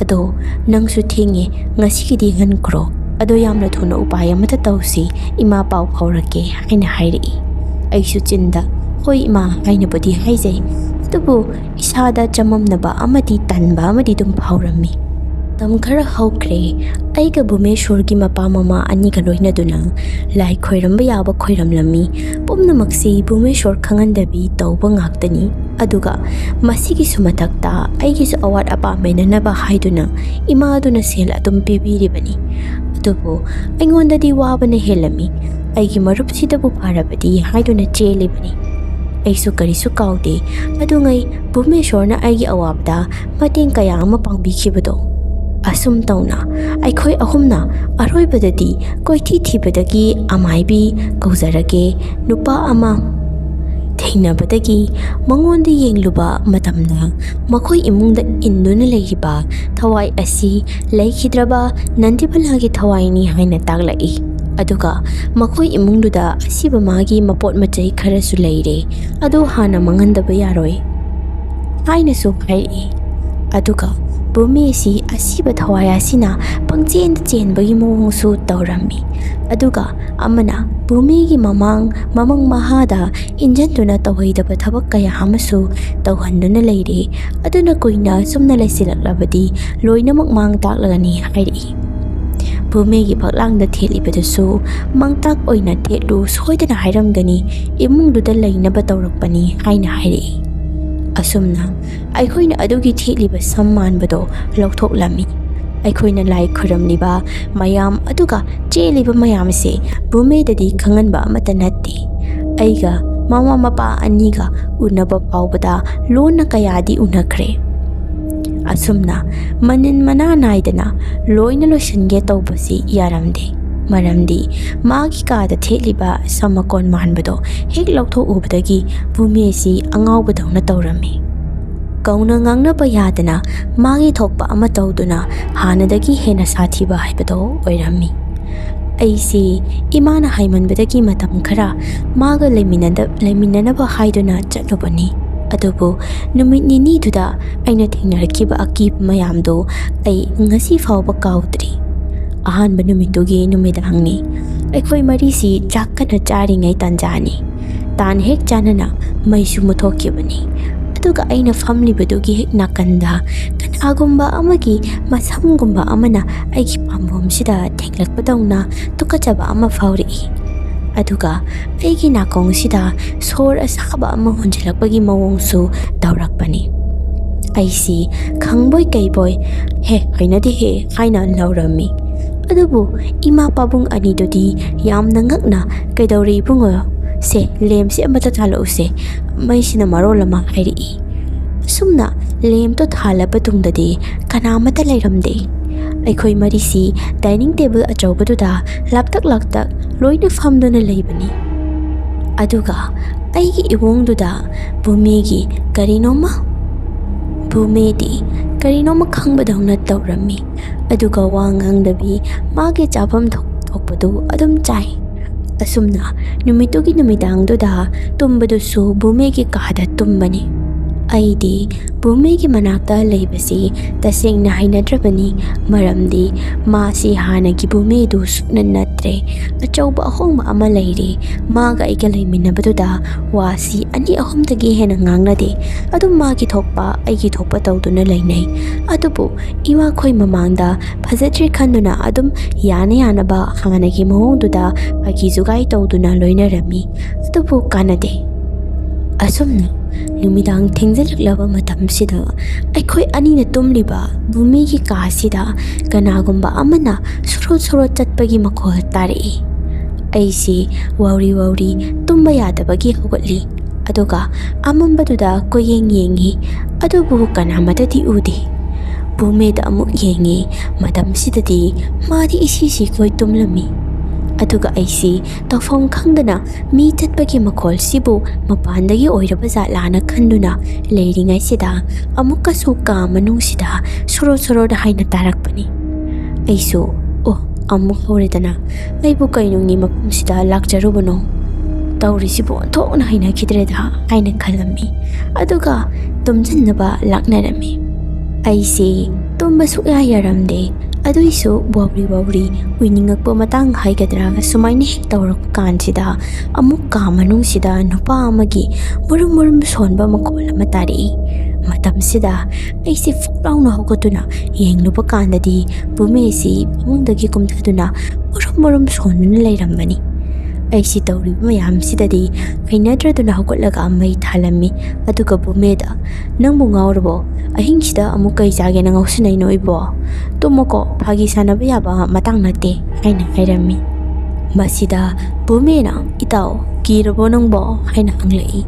ꯑꯗꯣ ꯅꯪꯁꯨ ꯊꯦꯡꯉꯦ, ꯉꯁꯤꯒꯤꯗꯤ ꯍꯟꯈ꯭ꯔꯣ꯫ ꯑꯗꯣ ꯌꯥꯝꯅ ꯊꯨꯅ ꯎꯄꯥꯏ ꯑꯃꯇ ꯇꯧꯁꯤ, ꯏꯃꯥ ꯄꯥꯎ ꯐꯥꯎꯔꯛꯀꯦ ꯍꯥꯏꯅ ꯍꯥꯏꯔꯛꯏ꯫ ꯑꯩꯁꯨ ꯆꯤꯟꯗ "ꯍꯣꯏ ꯏꯃꯥ" ꯍꯥꯏꯅꯕꯨꯗꯤ ꯍꯥꯏꯖꯩ, ꯑꯗꯨꯕꯨ ꯏꯁꯥꯗ ꯆꯃꯝꯅꯕ ꯑꯃꯗꯤ ꯇꯟꯕ ꯑꯃꯗꯤ ꯑꯗꯨꯝ ꯐꯥꯎꯔꯝꯃꯤ꯫ ꯃꯇꯝ ꯈꯔ ꯍꯧꯈ꯭ꯔꯦ꯫ ꯑꯩꯒ ꯚꯨꯃꯦꯁꯣꯔꯒꯤ ꯃꯄꯥ ꯃꯃꯥ ꯑꯅꯤꯒ ꯂꯣꯏꯅꯗꯨꯅ ꯂꯥꯏ ꯈꯣꯏꯔꯝꯕ ꯌꯥꯕ ꯈꯣꯏꯔꯝꯂꯝꯃꯤ꯫ ꯄꯨꯝꯅꯃꯛꯁꯤ ꯚꯨꯃꯦꯁꯣꯔ ꯈꯪꯍꯟꯗꯕꯤ ꯇꯧꯕ ꯉꯥꯛꯇꯅꯤ꯫ ꯑꯗꯨꯒ ꯃꯁꯤꯒꯤꯁꯨ ꯃꯊꯛꯇ ꯑꯩꯒꯤꯁꯨ ꯑꯋꯥꯠ ꯑꯄꯥ ꯃꯦꯟꯅꯅꯕ ꯍꯥꯏꯗꯨꯅ ꯏꯃꯥꯗꯨꯅ ꯁꯦꯜ ꯑꯗꯨꯝ ꯄꯤꯕꯤꯔꯤꯕꯅꯤ꯫ ꯑꯗꯨꯕꯨ ꯑꯩꯉꯣꯟꯗꯗꯤ ꯋꯥꯕꯅ ꯍꯦꯜꯂꯝꯃꯤ꯫ ꯑꯩꯒꯤ ꯃꯔꯨꯞꯁꯤꯗꯕꯨ ꯐꯔꯕꯗꯤ ꯍꯥꯏꯗꯨꯅ ꯆꯦꯜꯂꯤꯕꯅꯤ꯫ ꯑꯩꯁꯨ ꯀꯔꯤꯁꯨ ꯀꯥꯎꯗꯦ꯫ ꯑꯗꯨꯉꯩ ꯚꯨꯃꯦꯁꯣꯔꯅ ꯑꯩꯒꯤ ꯑꯋꯥꯕꯗ ꯃꯇꯦꯡ ꯀꯌꯥ ꯑꯃ ꯄꯥꯡꯕꯤꯈꯤꯕꯗꯣ꯫ ꯑꯁꯨꯝ ꯇꯧꯅ ꯑꯩꯈꯣꯏ ꯑꯍꯨꯝꯅ ꯑꯔꯣꯏꯕꯗꯗꯤ ꯀꯣꯏꯊꯤ ꯊꯤꯕꯗꯒꯤ ꯑꯃꯥꯏꯕꯤ ꯀꯧꯖꯔꯒꯦ ꯅꯨꯄꯥ ꯑꯃ ꯊꯦꯡꯅꯕꯗꯒꯤ ꯃꯉꯣꯟꯗ ꯌꯦꯡꯂꯨꯕ ꯃꯇꯝꯗ ꯃꯈꯣꯏ ꯏꯃꯨꯡꯗ ꯏꯟꯗꯨꯅ ꯂꯩꯔꯤꯕ ꯊꯋꯥꯏ ꯑꯁꯤ ꯂꯩꯈꯤꯗ꯭ꯔꯕ ꯅꯟꯗꯤꯕꯂꯥꯒꯤ ꯊꯋꯥꯏꯅꯤ ꯍꯥꯏꯅ ꯇꯥꯛꯂꯛꯏ꯫ ꯑꯗꯨꯒ ꯃꯈꯣꯏ ꯏꯃꯨꯡꯗꯨꯗ ꯑꯁꯤꯕ ꯃꯥꯒꯤ ꯃꯄꯣꯠ ꯃꯆꯩ ꯈꯔꯁꯨ ꯂꯩꯔꯦ, ꯑꯗꯨ ꯍꯥꯟꯅ ꯃꯥꯡꯍꯟꯗꯕ ꯌꯥꯔꯣꯏ ꯍꯥꯏꯅꯁꯨ ꯍꯥꯏꯔꯛꯏ꯫ ꯑꯗꯨꯒ ꯚꯨꯃꯤ ꯑꯁꯤ ꯑꯁꯤꯕ ꯊꯋꯥꯏ ꯑꯁꯤꯅ ꯄꯪꯆꯦꯟꯗ ꯆꯦꯟꯕꯒꯤ ꯃꯑꯣꯡꯁꯨ ꯇꯧꯔꯝꯃꯤ꯫ ꯑꯗꯨꯒ ꯑꯃꯅ ꯚꯨꯃꯤꯒꯤ ꯃꯃꯥꯡ ꯃꯃꯪ ꯃꯍꯥꯗ ꯏꯟꯖꯟꯗꯨꯅ ꯇꯧꯍꯩꯗꯕ ꯊꯕꯛ ꯀꯌꯥ ꯑꯃꯁꯨ ꯇꯧꯍꯟꯗꯨꯅ ꯂꯩꯔꯦ꯫ ꯑꯗꯨꯅ ꯀꯨꯏꯅ ꯁꯨꯝꯅ ꯂꯩꯁꯤꯜꯂꯛꯂꯕꯗꯤ ꯂꯣꯏꯅꯃꯛ ꯃꯥꯡ ꯇꯥꯛꯂꯒꯅꯤ ꯍꯥꯏꯔꯛꯏ꯫ ꯚꯨꯃꯤꯒꯤ ꯐꯛꯂꯥꯡꯗ ꯊꯦꯠꯂꯤꯕꯗꯨꯁꯨ ꯃꯥꯡꯇꯥꯛ ꯑꯣꯏꯅ ꯊꯦꯠꯂꯨ, ꯁꯣꯏꯗꯅ ꯍꯥꯏꯔꯝꯒꯅꯤ, ꯏꯃꯨꯡꯗꯨꯗ ꯂꯩꯅꯕ ꯇꯧꯔꯛꯄꯅꯤ ꯍꯥꯏꯅ ꯍꯥꯏꯔꯛꯏ꯫ ꯑꯁꯨꯝꯅ ꯑꯩꯈꯣꯏꯅ ꯑꯗꯨꯒꯤ ꯊꯦꯠꯂꯤꯕ ꯁꯝ ꯃꯥꯟꯕꯗꯣ ꯂꯧꯊꯣꯛꯂꯝꯃꯤ꯫ ꯑꯩꯈꯣꯏꯅ ꯂꯥꯏ ꯈꯨꯔꯝꯂꯤꯕ ꯃꯌꯥꯝ ꯑꯗꯨꯒ ꯆꯦꯜꯂꯤꯕ ꯃꯌꯥꯝꯁꯦ ꯚꯨꯃꯤꯗꯗꯤ ꯈꯪꯍꯟꯕ ꯑꯃꯠꯇ ꯅꯠꯇꯦ꯫ ꯑꯩꯒ ꯃꯃꯥ ꯃꯄꯥ ꯑꯅꯤꯒ ꯎꯅꯕ ꯐꯥꯎꯕꯗ ꯂꯣꯟꯅ ꯀꯌꯥꯗꯤ ꯎꯅꯈ꯭ꯔꯦ꯫ ꯑꯁꯨꯝꯅ ꯃꯅꯤꯟ ꯃꯅꯥ ꯅꯥꯏꯗꯅ ꯂꯣꯏꯅ ꯂꯣꯏꯁꯤꯟꯒꯦ ꯇꯧꯕꯁꯤ ꯌꯥꯔꯝꯗꯦ꯫ ꯃꯔꯝꯗꯤ ꯃꯥꯒꯤ ꯀꯥꯗ ꯊꯦꯠꯂꯤꯕ ꯁꯝ ꯃꯀꯣꯟ ꯃꯥꯟꯕꯗꯣ ꯍꯦꯛ ꯂꯧꯊꯣꯛꯎꯕꯗꯒꯤ ꯚꯨꯃꯤꯁꯤ ꯑꯉꯥꯎꯕꯗꯧꯅ ꯇꯧꯔꯝꯃꯤ꯫ ꯀꯧꯅ ꯉꯥꯡꯅꯕ ꯌꯥꯗꯅ ꯃꯥꯒꯤ ꯊꯣꯛꯄ ꯑꯃ ꯇꯧꯗꯨꯅ ꯍꯥꯟꯅꯗꯒꯤ ꯍꯦꯟꯅ ꯁꯥꯊꯤꯕ ꯍꯥꯏꯕꯗꯣ ꯑꯣꯏꯔꯝꯃꯤ꯫ ꯑꯩꯁꯤ ꯏꯃꯥꯅ ꯍꯥꯏꯃꯟꯕꯗꯒꯤ ꯃꯇꯝ ꯈꯔ ꯃꯥꯒ ꯂꯩꯃꯤꯟꯅꯗ-, ꯂꯩꯃꯤꯟꯅꯅꯕ ꯍꯥꯏꯗꯨꯅ ꯆꯠꯂꯨꯕꯅꯤ꯫ ꯑꯗꯨꯕꯨ ꯅꯨꯃꯤꯠ ꯅꯤꯅꯤꯗꯨꯗ ꯑꯩꯅ ꯊꯦꯡꯅꯔꯛꯈꯤꯕ ꯑꯀꯤꯕ ꯃꯌꯥꯝꯗꯨ ꯑꯩ ꯉꯁꯤ ꯐꯥꯎꯕ ꯀꯥꯎꯗ꯭ꯔꯤ꯫ ꯑꯍꯥꯟꯕ ꯅꯨꯃꯤꯠꯇꯨꯒꯤ ꯅꯨꯃꯤꯗꯥꯡꯅꯤ꯫ ꯑꯩꯈꯣꯏ ꯃꯔꯤꯁꯤ ꯆꯥꯛ ꯀꯟꯅ ꯆꯥꯔꯤꯉꯩ ꯇꯥꯟꯖꯥꯅꯤ꯫ ꯇꯥꯟ ꯍꯦꯛ ꯆꯥꯅꯅ ꯃꯩꯁꯨ ꯃꯨꯠꯊꯣꯛꯈꯤꯕꯅꯤ꯫ ꯑꯗꯨꯒ ꯑꯩꯅ ꯐꯝꯂꯤꯕꯗꯨꯒꯤ ꯍꯦꯛ ꯅꯥꯀꯟꯗ ꯀꯅꯥꯒꯨꯝꯕ ꯑꯃꯒꯤ ꯃꯁꯝꯒꯨꯝꯕ ꯑꯃꯅ ꯑꯩꯒꯤ ꯄꯥꯝꯕꯣꯝꯁꯤꯗ ꯊꯦꯡꯂꯛꯄꯗꯧꯅ ꯇꯨꯀꯠꯆꯕ ꯑꯃ ꯐꯥꯎꯔꯛꯏ꯫ ꯑꯗꯨꯒ ꯑꯩꯒꯤ ꯅꯥꯀꯣꯡꯁꯤꯗ ꯁꯣꯔ ꯑꯁꯥꯕ ꯑꯃ ꯍꯣꯟꯖꯤꯜꯂꯛꯄꯒꯤ ꯃꯑꯣꯡꯁꯨ ꯇꯧꯔꯛꯄꯅꯤ꯫ ꯑꯩꯁꯤ ꯈꯪꯕꯣꯏ ꯀꯩꯕꯣꯏ, "ꯍꯦ, ꯍꯩꯅꯗꯦꯍꯦ" ꯍꯥꯏꯅ ꯂꯧꯔꯝꯃꯤ꯫ ꯑꯗꯨꯕꯨ ꯏꯃꯥ ꯄꯥꯕꯨꯡ ꯑꯅꯤꯗꯨꯗꯤ ꯌꯥꯝꯅ ꯉꯛꯅ, "ꯀꯩꯗꯧꯔꯦ ꯏꯕꯨꯡꯉꯣ? ꯁꯦ, ꯂꯦꯝꯁꯦ ꯑꯃꯇ ꯊꯥꯜꯂꯛꯎꯁꯦ, ꯃꯩꯁꯤꯅ ꯃꯔꯣꯜ ꯑꯃ" ꯍꯥꯏꯔꯛꯏ꯫ ꯑꯁꯨꯝꯅ ꯂꯦꯝꯇꯣ ꯊꯥꯜꯂꯕ ꯇꯨꯡꯗꯗꯤ ꯀꯅꯥꯃꯠꯇ ꯂꯩꯔꯝꯗꯦ꯫ ꯑꯩꯈꯣꯏ ꯃꯔꯤꯁꯤ ꯗꯥꯏꯅꯤꯡ ꯇꯦꯕꯜ ꯑꯆꯧꯕꯗꯨꯗ ꯂꯥꯞꯇꯛ ꯂꯥꯞꯇꯛ ꯂꯣꯏꯅ ꯐꯝꯗꯨꯅ ꯂꯩꯕꯅꯤ꯫ ꯑꯗꯨꯒ ꯑꯩꯒꯤ ꯏꯋꯣꯡꯗꯨꯗ ꯚꯨꯃꯤꯒꯤ ꯀꯔꯤꯅꯣꯃ, ꯚꯨꯃꯤꯗꯤ ꯀꯔꯤꯅꯣꯃ ꯈꯪꯕꯗꯧꯅ ꯇꯧꯔꯝꯃꯤ꯫ ꯑꯗꯨꯒ ꯋꯥ ꯉꯥꯡꯗꯕꯤ ꯃꯥꯒꯤ ꯆꯥꯐꯝ ꯊꯣꯛ-, ꯊꯣꯛꯄꯗꯨ ꯑꯗꯨꯝ ꯆꯥꯏ꯫ ꯑꯁꯨꯝꯅ ꯅꯨꯃꯤꯠꯇꯨꯒꯤ ꯅꯨꯃꯤꯗꯥꯡꯗꯨꯗ ꯇꯨꯝꯕꯗꯨꯁꯨ ꯚꯨꯃꯤꯒꯤ ꯀꯥꯗ ꯇꯨꯝꯕꯅꯤ꯫ ꯑꯩꯗꯤ ꯚꯨꯃꯤꯒꯤ ꯃꯅꯥꯛꯇ ꯂꯩꯕꯁꯤ ꯇꯁꯦꯡꯅ ꯍꯩꯅꯗ꯭ꯔꯕꯅꯤ, ꯃꯔꯝꯗꯤ ꯃꯥꯁꯤ ꯍꯥꯟꯅꯒꯤ ꯚꯨꯃꯤꯗꯨ ꯁꯨꯛꯅ ꯅꯠꯇ꯭ꯔꯦ꯫ ꯑꯆꯧꯕ ꯑꯍꯣꯡꯕ ꯑꯃ ꯂꯩꯔꯦ꯫ ꯃꯥꯒ ꯑꯩꯒ ꯂꯩꯃꯤꯟꯅꯕꯗꯨꯗ ꯋꯥꯁꯤ ꯑꯅꯤ ꯑꯍꯨꯝꯗꯒꯤ ꯍꯦꯟꯅ ꯉꯥꯡꯅꯗꯦ꯫ ꯑꯗꯨꯝ ꯃꯥꯒꯤ ꯊꯣꯛꯄ, ꯑꯩꯒꯤ ꯊꯣꯛꯄ ꯇꯧꯗꯨꯅ ꯂꯩꯅꯩ꯫ ꯑꯗꯨꯕꯨ ꯏꯃꯥꯈꯣꯏ ꯃꯃꯥꯡꯗ ꯐꯖꯗ꯭ꯔꯦ ꯈꯟꯗꯨꯅ ꯑꯗꯨꯝ ꯌꯥꯅ ꯌꯥꯅꯕ ꯍꯥꯟꯅꯒꯤ ꯃꯑꯣꯡꯗꯨꯗ ꯐꯥꯒꯤ ꯖꯨꯒꯥꯏ ꯇꯧꯗꯨꯅ ꯂꯣꯏꯅꯔꯝꯃꯤ꯫ ꯑꯗꯨꯕꯨ ꯀꯥꯟꯅꯗꯦ꯫ ꯑꯁꯨꯝꯅ ꯅꯨꯃꯤꯗꯥꯡ ꯊꯦꯡꯖꯤꯜꯂꯛꯂꯕ ꯃꯇꯝꯁꯤꯗ ꯑꯩꯈꯣꯏ ꯑꯅꯤꯅ ꯇꯨꯝꯂꯤꯕ ꯚꯨꯃꯤꯒꯤ ꯀꯥꯁꯤꯗ ꯀꯅꯥꯒꯨꯝꯕ ꯑꯃꯅ ꯁꯣꯔꯣꯠ ꯁꯣꯔꯣꯠ ꯆꯠꯄꯒꯤ ꯃꯈꯣꯜ ꯇꯥꯔꯛꯏ꯫ ꯑꯩꯁꯤ ꯋꯥꯎꯔꯤ ꯋꯥꯎꯔꯤ ꯇꯨꯝꯕ ꯌꯥꯗꯕꯒꯤ ꯍꯧꯒꯠꯂꯤ꯫ ꯑꯗꯨꯒ ꯑꯃꯝꯕꯗꯨꯗ ꯀꯣꯏꯌꯦꯡ ꯌꯦꯡꯉꯤ, ꯑꯗꯨꯕꯨ ꯀꯅꯥꯃꯠꯇꯗꯤ ꯎꯗꯦ꯫ ꯚꯨꯃꯤꯗ ꯑꯃꯨꯛ ꯌꯦꯡꯉꯤ, ꯃꯇꯝꯁꯤꯗꯗꯤ ꯃꯥꯗꯤ ꯏꯁꯤ ꯁꯤꯈꯣꯏ ꯇꯨꯝꯂꯝꯃꯤ꯫ ꯑꯗꯨꯒ ꯑꯩꯁꯤ ꯇꯧꯐꯝ ꯈꯪꯗꯅ ꯃꯤ ꯆꯠꯄꯒꯤ ꯃꯈꯣꯜꯁꯤꯕꯨ ꯃꯄꯥꯟꯗꯒꯤ ꯑꯣꯏꯔꯕ ꯖꯥꯠꯂꯥꯅ ꯈꯟꯗꯨꯅ ꯂꯩꯔꯤꯉꯩꯁꯤꯗ ꯑꯃꯨꯛꯀꯁꯨ ꯀꯥ ꯃꯅꯨꯡꯁꯤꯗ ꯁꯣꯔꯣ ꯁꯣꯔꯣꯗ ꯍꯥꯏꯅ ꯇꯥꯔꯛꯄꯅꯤ꯫ ꯑꯩꯁꯨ, "ꯑꯣ, ꯑꯃꯨꯛ ꯍꯧꯔꯦꯗꯅ꯫ "ꯑꯩꯕꯨ ꯀꯩꯅꯨꯡꯒꯤ ꯃꯐꯝꯁꯤꯗ ꯂꯥꯛꯆꯔꯨꯕꯅꯣ? ꯇꯧꯔꯤꯁꯤꯕꯨ ꯑꯣꯟꯊꯣꯛꯅ ꯍꯩꯅꯈꯤꯗ꯭ꯔꯦꯗ" ꯍꯥꯏꯅ ꯈꯜꯂꯝꯃꯤ꯫ ꯑꯗꯨꯒ ꯇꯨꯝꯁꯤꯟꯅꯕ ꯂꯥꯛꯅꯔꯝꯃꯤ꯫ ꯑꯩꯁꯦ ꯇꯨꯝꯕ ꯁꯨꯛꯌꯥ ꯌꯥꯔꯝꯗꯦ꯫ ꯑꯗꯨꯏꯁꯨ ꯋꯥꯎꯔꯤ ꯋꯥꯎꯔꯤ ꯎꯏꯅꯤꯡꯉꯛꯄ ꯃꯇꯥꯡ ꯍꯥꯏꯒꯗ꯭ꯔꯥ, ꯁꯨꯃꯥꯏꯅ ꯍꯦꯛ ꯇꯧꯔꯛꯄ ꯀꯥꯟꯁꯤꯗ ꯑꯃꯨꯛ ꯀꯥ ꯃꯅꯨꯡꯁꯤꯗ ꯅꯨꯄꯥ ꯑꯃꯒꯤ ꯃꯨꯔꯨꯝ ꯃꯨꯔꯨꯝ ꯁꯣꯟꯕ ꯃꯈꯣꯜ ꯑꯃ ꯇꯥꯔꯛꯏ꯫ ꯃꯇꯝꯁꯤꯗ ꯑꯩꯁꯦ ꯐꯨꯛ ꯂꯥꯎꯅ ꯍꯧꯒꯠꯇꯨꯅ ꯌꯦꯡꯂꯨꯕ ꯀꯥꯟꯗꯗꯤ ꯕꯨꯃꯦꯁꯤ ꯐꯃꯨꯡꯗꯒꯤ ꯀꯨꯝꯊꯗꯨꯅ ꯃꯨꯔꯨꯝ ꯃꯨꯔꯨꯝ ꯁꯣꯟꯗꯨꯅ ꯂꯩꯔꯝꯕꯅꯤ꯫ ꯑꯩꯁꯤ ꯇꯧꯔꯤꯕ ꯃꯌꯥꯝꯁꯤꯗꯗꯤ ꯍꯩꯅꯗ꯭ꯔꯗꯨꯅ ꯍꯧꯒꯠꯂꯒ ꯃꯩ ꯊꯥꯜꯂꯝꯃꯤ꯫ ꯑꯗꯨꯒ ꯕꯨꯃꯦꯗ, "ꯅꯪꯕꯨ ꯉꯥꯎꯔꯕꯣ? ꯑꯍꯤꯡꯁꯤꯗ ꯑꯃꯨꯛ ꯀꯩ ꯆꯥꯒꯦꯅ ꯉꯥꯎꯁꯤꯟꯅꯩꯅꯣ ꯏꯕꯣ? ꯇꯨꯝꯃꯣꯀꯣ, ꯐꯥꯒꯤ ꯁꯥꯟꯅꯕ ꯌꯥꯕ ꯃꯇꯥꯡ ꯅꯠꯇꯦ" ꯍꯥꯏꯅ ꯍꯥꯏꯔꯝꯃꯤ꯫ ꯃꯁꯤꯗ ꯕꯨꯃꯦꯅ, "ꯏꯇꯥꯎ, ꯀꯤꯔꯕꯣ ꯅꯪꯕꯣ?" ꯍꯥꯏꯅ ꯍꯪꯂꯛꯏ꯫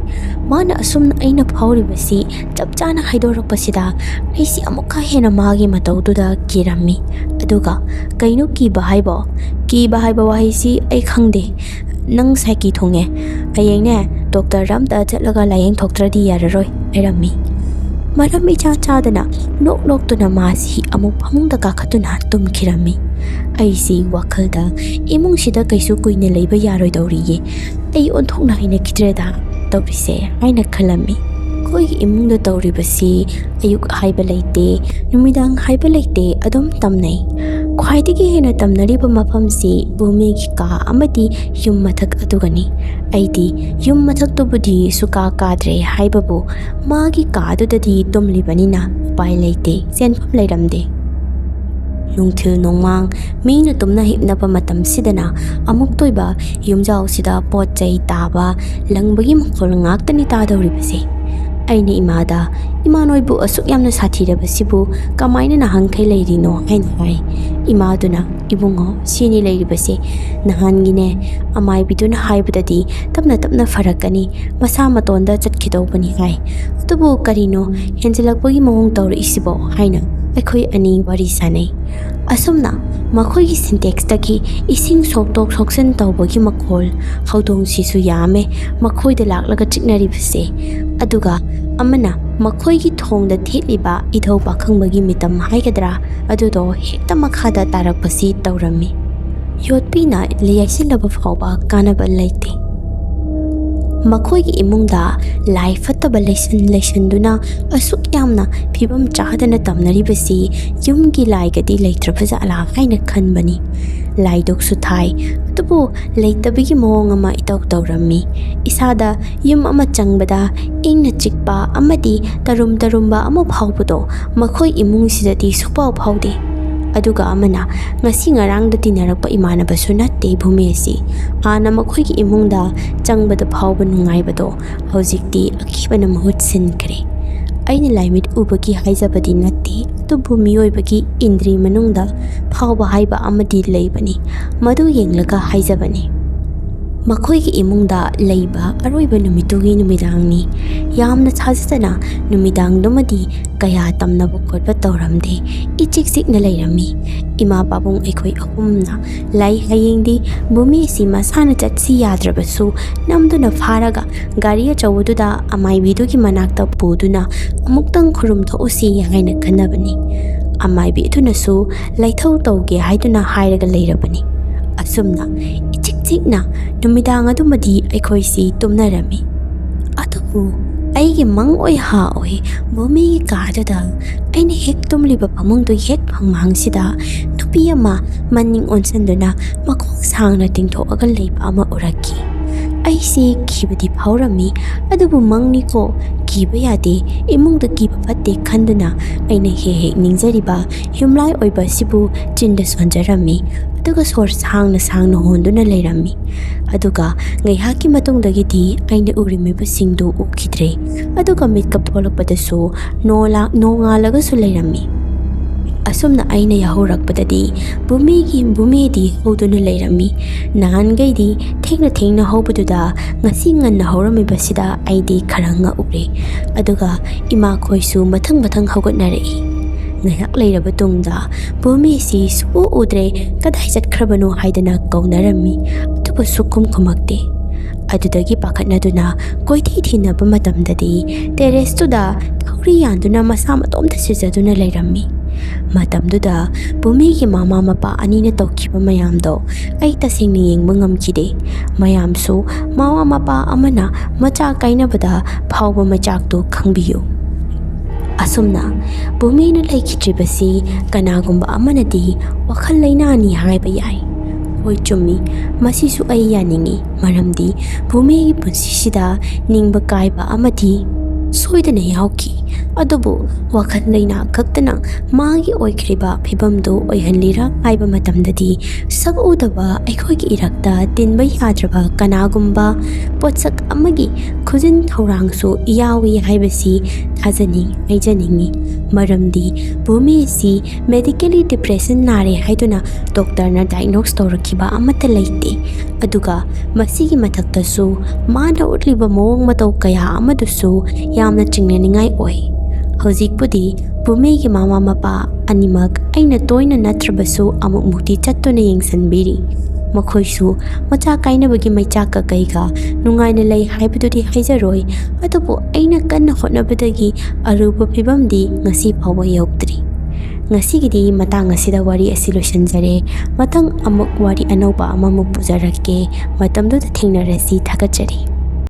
ꯃꯥꯅ ꯑꯁꯨꯝꯅ ꯑꯩꯅ ꯐꯥꯎꯔꯤꯕꯁꯤ ꯆꯞ ꯆꯥꯅ ꯍꯥꯏꯗꯣꯔꯛꯄꯁꯤꯗ ꯑꯩꯁꯤ ꯑꯃꯨꯛꯀ ꯍꯦꯟꯅ ꯃꯥꯒꯤ ꯃꯇꯧꯗꯨꯗ ꯀꯤꯔꯝꯃꯤ꯫ ꯑꯗꯨꯒ, "ꯀꯩꯅꯣ ꯀꯤꯕ ꯍꯥꯏꯕꯣ? ꯀꯤꯕ ꯍꯥꯏꯕ ꯋꯥꯍꯩꯁꯤ ꯑꯩ ꯈꯪꯗꯦ꯫ ꯅꯪ ꯁꯥꯏꯀꯤ ꯊꯨꯡꯉꯦ꯫ ꯍꯌꯦꯡꯅꯦ ꯗꯣꯛꯇꯔꯗ ꯑꯝꯇ ꯆꯠꯂꯒ ꯂꯥꯏꯌꯦꯡꯊꯣꯛꯇ꯭ꯔꯗꯤ ꯌꯥꯔꯔꯣꯏ" ꯍꯥꯏꯔꯝꯃꯤ꯫ ꯃꯔꯝ ꯏꯆꯥ ꯆꯥꯗꯅ ꯅꯣꯛ ꯅꯣꯛꯇꯨꯅ ꯃꯥꯁꯤ ꯑꯃꯨꯛ ꯐꯃꯨꯡꯗ ꯀꯥꯈꯠꯇꯨꯅ ꯇꯨꯝꯈꯤꯔꯝꯃꯤ꯫ ꯑꯩꯁꯤ ꯋꯥꯈꯜꯗ, "ꯏꯃꯨꯡꯁꯤꯗ ꯀꯩꯁꯨ ꯀꯨꯏꯅ ꯂꯩꯕ ꯌꯥꯔꯣꯏꯗꯧꯔꯤꯌꯦ꯫ ꯑꯩ ꯑꯣꯟꯊꯣꯛꯅ ꯍꯩꯅꯈꯤꯗ꯭ꯔꯦꯗ ꯇꯧꯔꯤꯁꯦ" ꯍꯥꯏꯅ ꯈꯜꯂꯝꯃꯤ꯫ ꯑꯩꯈꯣꯏꯒꯤ ꯏꯃꯨꯡꯗ ꯇꯧꯔꯤꯕꯁꯤ ꯑꯌꯨꯛ ꯍꯥꯏꯕ ꯂꯩꯇꯦ, ꯅꯨꯃꯤꯗꯥꯡ ꯍꯥꯏꯕ ꯂꯩꯇꯦ, ꯑꯗꯨꯝ ꯇꯝꯅꯩ꯫ ꯈ꯭ꯋꯥꯏꯗꯒꯤ ꯍꯦꯟꯅ ꯇꯝꯅꯔꯤꯕ ꯃꯐꯝꯁꯤ ꯕꯨꯃꯦꯒꯤ ꯀꯥ ꯑꯃꯗꯤ ꯌꯨꯝ ꯃꯊꯛ ꯑꯗꯨꯒꯅꯤ꯫ ꯑꯩꯗꯤ ꯌꯨꯝ ꯃꯊꯛꯇꯨꯕꯨꯗꯤ ꯁꯨꯀꯥ ꯀꯥꯗ꯭ꯔꯦ ꯍꯥꯏꯕꯕꯨ, ꯃꯥꯒꯤ ꯀꯥꯗꯨꯗꯗꯤ ꯇꯨꯝꯂꯤꯕꯅꯤꯅ ꯎꯄꯥꯏ ꯂꯩꯇꯦ, ꯆꯦꯟꯐꯝ ꯂꯩꯔꯝꯗꯦ꯫ ꯅꯨꯡꯊꯤꯜ ꯅꯣꯡꯃꯥꯡ ꯃꯤꯅ ꯇꯨꯝꯅ ꯍꯤꯞꯅꯕ ꯃꯇꯝꯁꯤꯗꯅ ꯑꯃꯨꯛꯇꯣꯏꯕ ꯌꯨꯝꯖꯥꯎꯁꯤꯗ ꯄꯣꯠ ꯆꯩ ꯇꯥꯕ, ꯂꯪꯕꯒꯤ ꯃꯈꯣꯜ ꯉꯥꯛꯇꯅꯤ ꯇꯥꯗꯧꯔꯤꯕꯁꯦ꯫ ꯑꯩꯅ ꯏꯃꯥꯗ, "ꯏꯃꯥ, ꯅꯣꯏꯕꯨ ꯑꯁꯨꯛ ꯌꯥꯝꯅ ꯁꯥꯊꯤꯔꯕꯁꯤꯕꯨ ꯀꯃꯥꯏꯅ ꯅꯍꯥꯟꯈꯩ ꯂꯩꯔꯤꯅꯣ?" ꯍꯥꯏꯅ ꯍꯥꯏ꯫ ꯏꯃꯥꯗꯨꯅ, "ꯏꯕꯨꯡꯉꯣ, ꯁꯤꯅꯤ ꯂꯩꯔꯤꯕꯁꯦ꯫ ꯅꯍꯥꯟꯒꯤꯅꯦ, ꯑꯃꯥꯏꯕꯤꯗꯨꯅ ꯍꯥꯏꯕꯗꯗꯤ ꯇꯞꯅ ꯇꯞꯅ ꯐꯔꯛꯀꯅꯤ, ꯃꯁꯥ ꯃꯇꯣꯟꯗ ꯆꯠꯈꯤꯗꯧꯕꯅꯤ" ꯍꯥꯏ꯫ ꯑꯗꯨꯕꯨ ꯀꯔꯤꯅꯣ ꯍꯦꯟꯖꯤꯜꯂꯛꯄꯒꯤ ꯃꯑꯣꯡ ꯇꯧꯔꯛꯏꯁꯤꯕꯣ ꯍꯥꯏꯅ ꯑꯩꯈꯣꯏ ꯑꯅꯤ ꯋꯥꯔꯤ ꯁꯥꯟꯅꯩ꯫ ꯑꯁꯨꯝꯅ ꯃꯈꯣꯏꯒꯤ ꯁꯤꯟꯇꯦꯛꯁꯇꯒꯤ ꯏꯁꯤꯡ ꯁꯣꯛꯇꯣꯛ ꯁꯣꯛꯆꯤꯟ ꯇꯧꯕꯒꯤ ꯃꯈꯣꯜ, ꯍꯧꯗꯣꯡꯁꯤꯁꯨ ꯌꯥꯝꯃꯦ, ꯃꯈꯣꯏꯗ ꯂꯥꯛꯂꯒ ꯆꯤꯛꯅꯔꯤꯕꯁꯦ꯫ ꯑꯗꯨꯒ ꯑꯃꯅ ꯃꯈꯣꯏꯒꯤ ꯊꯣꯡꯗ ꯊꯦꯠꯂꯤꯕ ꯏꯙꯧ ꯄꯥꯈꯪꯕꯒꯤ ꯃꯤꯇꯝ ꯍꯥꯏꯒꯗ꯭ꯔꯥ, ꯑꯗꯨꯗꯣ ꯍꯦꯛꯇ ꯃꯈꯥꯗ ꯇꯥꯔꯛꯄꯁꯤ ꯇꯧꯔꯝꯃꯤ꯫ ꯌꯣꯠꯄꯤꯅ ꯌꯩꯁꯤꯜꯂꯕ ꯐꯥꯎꯕ ꯀꯥꯟꯅꯕ ꯂꯩꯇꯦ꯫ ꯃꯈꯣꯏꯒꯤ ꯏꯃꯨꯡꯗ ꯂꯥꯏ ꯐꯠꯇꯕ ꯂꯩꯁꯟ ꯂꯩꯁꯟꯗꯨꯅ ꯑꯁꯨꯛ ꯌꯥꯝꯅ ꯐꯤꯕꯝ ꯆꯥꯗꯅ ꯇꯝꯅꯔꯤꯕꯁꯤ ꯌꯨꯝꯒꯤ ꯂꯥꯏꯒꯗꯤ ꯂꯩꯇ꯭ꯔꯕ ꯖꯥꯠꯂꯥ ꯍꯥꯏꯅ ꯈꯟꯕꯅꯤ꯫ ꯂꯥꯏꯗꯨꯛꯁꯨ ꯊꯥꯏ, ꯑꯗꯨꯕꯨ ꯂꯩꯇꯕꯒꯤ ꯃꯑꯣꯡ ꯑꯃ ꯏꯇꯧ ꯇꯧꯔꯝꯃꯤ꯫ ꯏꯁꯥꯗ ꯌꯨꯝ ꯑꯃ ꯆꯪꯕꯗ ꯏꯪꯅ ꯆꯤꯛꯄ ꯑꯃꯗꯤ ꯇꯔꯨꯝ ꯇꯔꯨꯝꯕ ꯑꯃ ꯐꯥꯎꯕꯗꯣ ꯃꯈꯣꯏ ꯏꯃꯨꯡꯁꯤꯗꯗꯤ ꯁꯨꯛꯐꯥꯎ ꯐꯥꯎꯗꯦ꯫ ꯑꯗꯨꯒ ꯑꯃꯅ ꯉꯁꯤ ꯉꯔꯥꯡꯗ ꯇꯤꯟꯅꯔꯛꯄ ꯏꯃꯥꯟꯅꯕꯁꯨ ꯅꯠꯇꯦ ꯚꯨꯃꯤ ꯑꯁꯤ꯫ ꯍꯥꯟꯅ ꯃꯈꯣꯏꯒꯤ ꯏꯃꯨꯡꯗ ꯆꯪꯕꯗ ꯐꯥꯎꯕ ꯅꯨꯡꯉꯥꯏꯕꯗꯣ ꯍꯧꯖꯤꯛꯇꯤ ꯑꯀꯤꯕꯅ ꯃꯍꯨꯠ ꯁꯤꯟꯈ꯭ꯔꯦ꯫ ꯑꯩꯅ ꯂꯥꯏꯃꯤꯠ ꯎꯕꯒꯤ ꯍꯥꯏꯖꯕꯗꯤ ꯅꯠꯇꯦ, ꯑꯗꯨꯕꯨ ꯃꯤꯑꯣꯏꯕꯒꯤ ꯏꯟꯗ꯭ꯔꯤ ꯃꯅꯨꯡꯗ ꯐꯥꯎꯕ ꯍꯥꯏꯕ ꯑꯃꯗꯤ ꯂꯩꯕꯅꯤ, ꯃꯗꯨ ꯌꯦꯡꯂꯒ ꯍꯥꯏꯖꯕꯅꯤ꯫ ꯃꯈꯣꯏꯒꯤ ꯏꯃꯨꯡꯗ ꯂꯩꯕ ꯑꯔꯣꯏꯕ ꯅꯨꯃꯤꯠꯇꯨꯒꯤ ꯅꯨꯃꯤꯗꯥꯡꯅꯤ꯫ ꯌꯥꯝꯅ ꯊꯥꯖꯗꯅ ꯅꯨꯃꯤꯗꯥꯡꯗꯨꯃꯗꯤ ꯀꯌꯥ ꯇꯝꯅꯕ ꯈꯣꯠꯄ ꯇꯧꯔꯝꯗꯦ꯫ ꯏꯆꯤꯛ ꯆꯤꯛꯅ ꯂꯩꯔꯝꯃꯤ꯫ ꯏꯃꯥ ꯄꯥꯕꯨꯡ ꯑꯩꯈꯣꯏ ꯑꯍꯨꯝꯅ ꯂꯥꯏ ꯍꯌꯦꯡꯗꯤ ꯚꯨꯃꯤ ꯑꯁꯤ ꯃꯁꯥꯅ ꯆꯠꯁꯤ ꯌꯥꯗ꯭ꯔꯕꯁꯨ ꯅꯝꯗꯨꯅ ꯐꯥꯔꯒ ꯒꯥꯔꯤ ꯑꯆꯧꯕꯗꯨꯗ ꯑꯃꯥꯏꯕꯤꯗꯨꯒꯤ ꯃꯅꯥꯛꯇ ꯄꯨꯗꯨꯅ ꯑꯃꯨꯛꯇꯪ ꯈꯨꯔꯨꯝ ꯊꯣꯛꯎꯁꯤ ꯍꯥꯏꯅ ꯈꯟꯅꯕꯅꯤ꯫ ꯑꯃꯥꯏꯕꯤ ꯑꯗꯨꯅꯁꯨ ꯂꯩꯊꯧ ꯇꯧꯒꯦ ꯍꯥꯏꯗꯨꯅ ꯍꯥꯏꯔꯒ ꯂꯩꯔꯕꯅꯤ꯫ ꯑꯁꯨꯝꯅ ꯏꯆꯤꯛ ꯆꯤꯛꯅ ꯅꯨꯃꯤꯗꯥꯡ ꯑꯗꯨꯃꯗꯤ ꯑꯩꯈꯣꯏꯁꯤ ꯇꯨꯝꯅꯔꯝꯃꯤ꯫ ꯑꯗꯨꯕꯨ ꯑꯩꯒꯤ ꯃꯪ ꯑꯣꯏ ꯍꯥ ꯑꯣꯏ ꯚꯨꯃꯤꯒꯤ ꯀꯥꯗꯨꯗ ꯑꯩꯅ ꯍꯦꯛ ꯇꯨꯝꯂꯤꯕ ꯐꯃꯨꯡꯗꯨ ꯍꯦꯛ ꯐꯪꯃꯥꯡꯁꯤꯗ ꯅꯨꯄꯤ ꯑꯃ ꯃꯅꯤꯡ ꯑꯣꯟꯁꯤꯟꯗꯨꯅ ꯃꯈꯣꯡ ꯁꯥꯡꯅ ꯇꯤꯡꯊꯣꯛꯑꯒ ꯂꯩꯕ ꯑꯃ ꯎꯔꯛꯈꯤ꯫ ꯑꯩꯁꯤ ꯀꯤꯕꯗꯤ ꯐꯥꯎꯔꯝꯃꯤ, ꯑꯗꯨꯕꯨ ꯃꯪꯅꯤꯀꯣ, ꯀꯤꯕ ꯌꯥꯗꯦ, ꯏꯃꯨꯡꯗ ꯀꯤꯕ ꯐꯠꯇꯦ ꯈꯟꯗꯨꯅ ꯑꯩꯅ ꯍꯦꯛ ꯍꯦꯛ ꯅꯤꯡꯖꯔꯤꯕ ꯌꯨꯝꯂꯥꯏ ꯑꯣꯏꯕ ꯑꯁꯤꯕꯨ ꯆꯤꯟꯗ ꯁꯣꯟꯖꯔꯝꯃꯤ, ꯑꯗꯨꯒ ꯁꯣꯔ ꯁꯥꯡꯅ ꯁꯥꯡꯅ ꯍꯣꯟꯗꯨꯅ ꯂꯩꯔꯝꯃꯤ꯫ ꯑꯗꯨꯒ ꯉꯥꯏꯍꯥꯛꯀꯤ ꯃꯇꯨꯡꯗꯒꯤꯗꯤ ꯑꯩꯅ ꯎꯔꯝꯃꯤꯕꯁꯤꯡꯗꯨ ꯎꯈꯤꯗ꯭ꯔꯦ꯫ ꯑꯗꯨꯒ ꯃꯤꯠꯀꯞ ꯊꯣꯛꯂꯛꯄꯗꯁꯨ ꯅꯣꯂꯥ-, ꯅꯣꯡꯉꯥꯜꯂꯒꯁꯨ ꯂꯩꯔꯝꯃꯤ꯫ ꯑꯁꯨꯝꯅ ꯑꯩꯅ ꯌꯥꯍꯧꯔꯛꯄꯗꯗꯤ ꯚꯨꯃꯤꯒꯤ, ꯚꯨꯃꯤꯗꯤ ꯍꯧꯗꯨꯅ ꯂꯩꯔꯝꯃꯤ꯫ ꯅꯍꯥꯟꯈꯩꯗꯤ ꯊꯦꯡꯅ ꯊꯦꯡꯅ ꯍꯧꯕꯗꯨꯗ ꯉꯁꯤ ꯉꯟꯅ ꯍꯧꯔꯝꯃꯤꯕꯁꯤꯗ ꯑꯩꯗꯤ ꯈꯔ ꯉꯛꯎꯔꯦ꯫ ꯑꯗꯨꯒ ꯏꯃꯥꯈꯣꯏꯁꯨ ꯃꯊꯪ ꯃꯊꯪ ꯍꯧꯒꯠꯅꯔꯛꯏ꯫ ꯉꯥꯏꯍꯥꯛ ꯂꯩꯔꯕ ꯇꯨꯡꯗ ꯚꯨꯃꯤꯁꯤ ꯁꯨꯛꯎ ꯎꯗ꯭ꯔꯦ, ꯀꯗꯥꯏ ꯆꯠꯈ꯭ꯔꯕꯅꯣ ꯍꯥꯏꯗꯅ ꯀꯧꯅꯔꯝꯃꯤ, ꯑꯗꯨꯕꯨ ꯁꯨꯛꯈꯨꯝ ꯈꯨꯝꯃꯛꯇꯦ꯫ ꯑꯗꯨꯗꯒꯤ ꯄꯥꯈꯠꯅꯗꯨꯅ ꯀꯣꯏꯊꯤ ꯊꯤꯅꯕ ꯃꯇꯝꯗꯗꯤ terrace ꯇꯨꯗ ꯊꯧꯔꯤ ꯌꯥꯟꯗꯨꯅ ꯃꯁꯥ ꯃꯇꯣꯝꯇ ꯁꯤꯖꯗꯨꯅ ꯂꯩꯔꯝꯃꯤ꯫ ꯃꯇꯝꯗꯨꯗ ꯚꯨꯃꯤꯒꯤ ꯃꯃꯥ ꯃꯄꯥ ꯑꯅꯤꯅ ꯇꯧꯈꯤꯕ ꯃꯌꯥꯝꯗꯣ ꯑꯩ ꯇꯁꯦꯡꯅ ꯌꯦꯡꯕ ꯉꯝꯈꯤꯗꯦ꯫ ꯃꯌꯥꯝꯁꯨ ꯃꯃꯥ ꯃꯄꯥ ꯑꯃꯅ ꯃꯆꯥ ꯀꯥꯏꯅꯕꯗ ꯐꯥꯎꯕ ꯃꯩꯆꯥꯛꯇꯨ ꯈꯪꯕꯤꯌꯨ꯫ ꯑꯁꯨꯝꯅ ꯚꯨꯃꯤꯅ ꯂꯩꯈꯤꯗ꯭ꯔꯤꯕꯁꯤ ꯀꯅꯥꯒꯨꯝꯕ ꯑꯃꯅꯗꯤ ꯋꯥꯈꯜ ꯂꯩꯅꯥꯅꯤ ꯍꯥꯏꯕ ꯌꯥꯏ꯫ ꯍꯣꯏ, ꯆꯨꯝꯃꯤ, ꯃꯁꯤꯁꯨ ꯑꯩ ꯌꯥꯅꯤꯡꯏ, ꯃꯔꯝꯗꯤ ꯚꯨꯃꯤꯒꯤ ꯄꯨꯟꯁꯤꯁꯤꯗ ꯅꯤꯡꯕ ꯀꯥꯏꯕ ꯑꯃꯗꯤ ꯁꯣꯏꯗꯅ ꯌꯥꯎꯈꯤ꯫ ꯑꯗꯨꯕꯨ ꯋꯥꯈꯜ ꯂꯩꯅꯥ ꯈꯛꯇꯅ ꯃꯥꯒꯤ ꯑꯣꯏꯈ꯭ꯔꯤꯕ ꯐꯤꯕꯝꯗꯨ ꯑꯣꯏꯍꯜꯂꯤꯔꯥ ꯍꯥꯏꯕ ꯃꯇꯝꯗꯗꯤ, ꯁꯛ ꯎꯗꯕ ꯑꯩꯈꯣꯏꯒꯤ ꯏꯔꯛꯇ ꯇꯤꯟꯕ ꯌꯥꯗ꯭ꯔꯕ ꯀꯅꯥꯒꯨꯝꯕ ꯄꯣꯠꯁꯛ ꯑꯃꯒꯤ ꯈꯨꯖꯤꯟ ꯊꯧꯔꯥꯡꯁꯨ ꯌꯥꯎꯏ ꯍꯥꯏꯕꯁꯤ ꯊꯥꯖꯅꯤꯡ ꯍꯥꯏꯖꯅꯤꯡꯏ꯫ ꯃꯔꯝꯗꯤ ꯚꯨꯃꯤ ꯑꯁꯤ medically depression ꯅꯥꯔꯦ ꯍꯥꯏꯗꯨꯅ doctor ꯅ diagnose ꯇꯧꯔꯛꯈꯤꯕ ꯑꯃꯠꯇ ꯂꯩꯇꯦ꯫ ꯑꯗꯨꯒ ꯃꯁꯤꯒꯤ ꯃꯊꯛꯇꯁꯨ ꯃꯥꯅ ꯎꯠꯂꯤꯕ ꯃꯑꯣꯡ ꯃꯇꯧ ꯀꯌꯥ ꯑꯃꯗꯨꯁꯨ ꯌꯥꯝꯅ ꯆꯤꯡꯅꯅꯤꯡꯉꯥꯏ ꯑꯣꯏ꯫ ꯍꯧꯖꯤꯛꯄꯨꯗꯤ ꯚꯨꯃꯤꯒꯤ ꯃꯃꯥ ꯃꯄꯥ ꯑꯅꯤꯃꯛ ꯑꯩꯅ ꯇꯣꯏꯅ ꯅꯠꯇ꯭ꯔꯕꯁꯨ ꯑꯃꯨꯛꯃꯨꯛꯇꯤ ꯆꯠꯇꯨꯅ ꯌꯦꯡꯁꯤꯟꯕꯤꯔꯤ꯫ ꯃꯈꯣꯏꯁꯨ ꯃꯆꯥ ꯀꯥꯏꯅꯕꯒꯤ ꯃꯩꯆꯥꯛꯀ ꯀꯩꯒ ꯅꯨꯡꯉꯥꯏꯅ ꯂꯩ ꯍꯥꯏꯕꯗꯨꯗꯤ ꯍꯥꯏꯖꯔꯣꯏ, ꯑꯗꯨꯕꯨ ꯑꯩꯅ ꯀꯟꯅ ꯍꯣꯠꯅꯕꯗꯒꯤ ꯑꯔꯨꯕ ꯐꯤꯕꯝꯗꯤ ꯉꯁꯤ ꯐꯥꯎꯕ ꯌꯧꯗ꯭ꯔꯤ꯫ ꯉꯁꯤꯒꯤꯗꯤ ꯃꯇꯥꯡ ꯑꯁꯤꯗ ꯋꯥꯔꯤ ꯑꯁꯤ ꯂꯣꯏꯁꯤꯟꯖꯔꯦ꯫ ꯃꯊꯪ ꯑꯃꯨꯛ ꯋꯥꯔꯤ ꯑꯅꯧꯕ ꯑꯃꯃꯨꯛ ꯄꯨꯖꯔꯛꯀꯦ꯫ ꯃꯇꯝꯗꯨꯗ ꯊꯦꯡꯅꯔꯁꯤ꯫ ꯊꯥꯒꯠꯆꯔꯤ꯫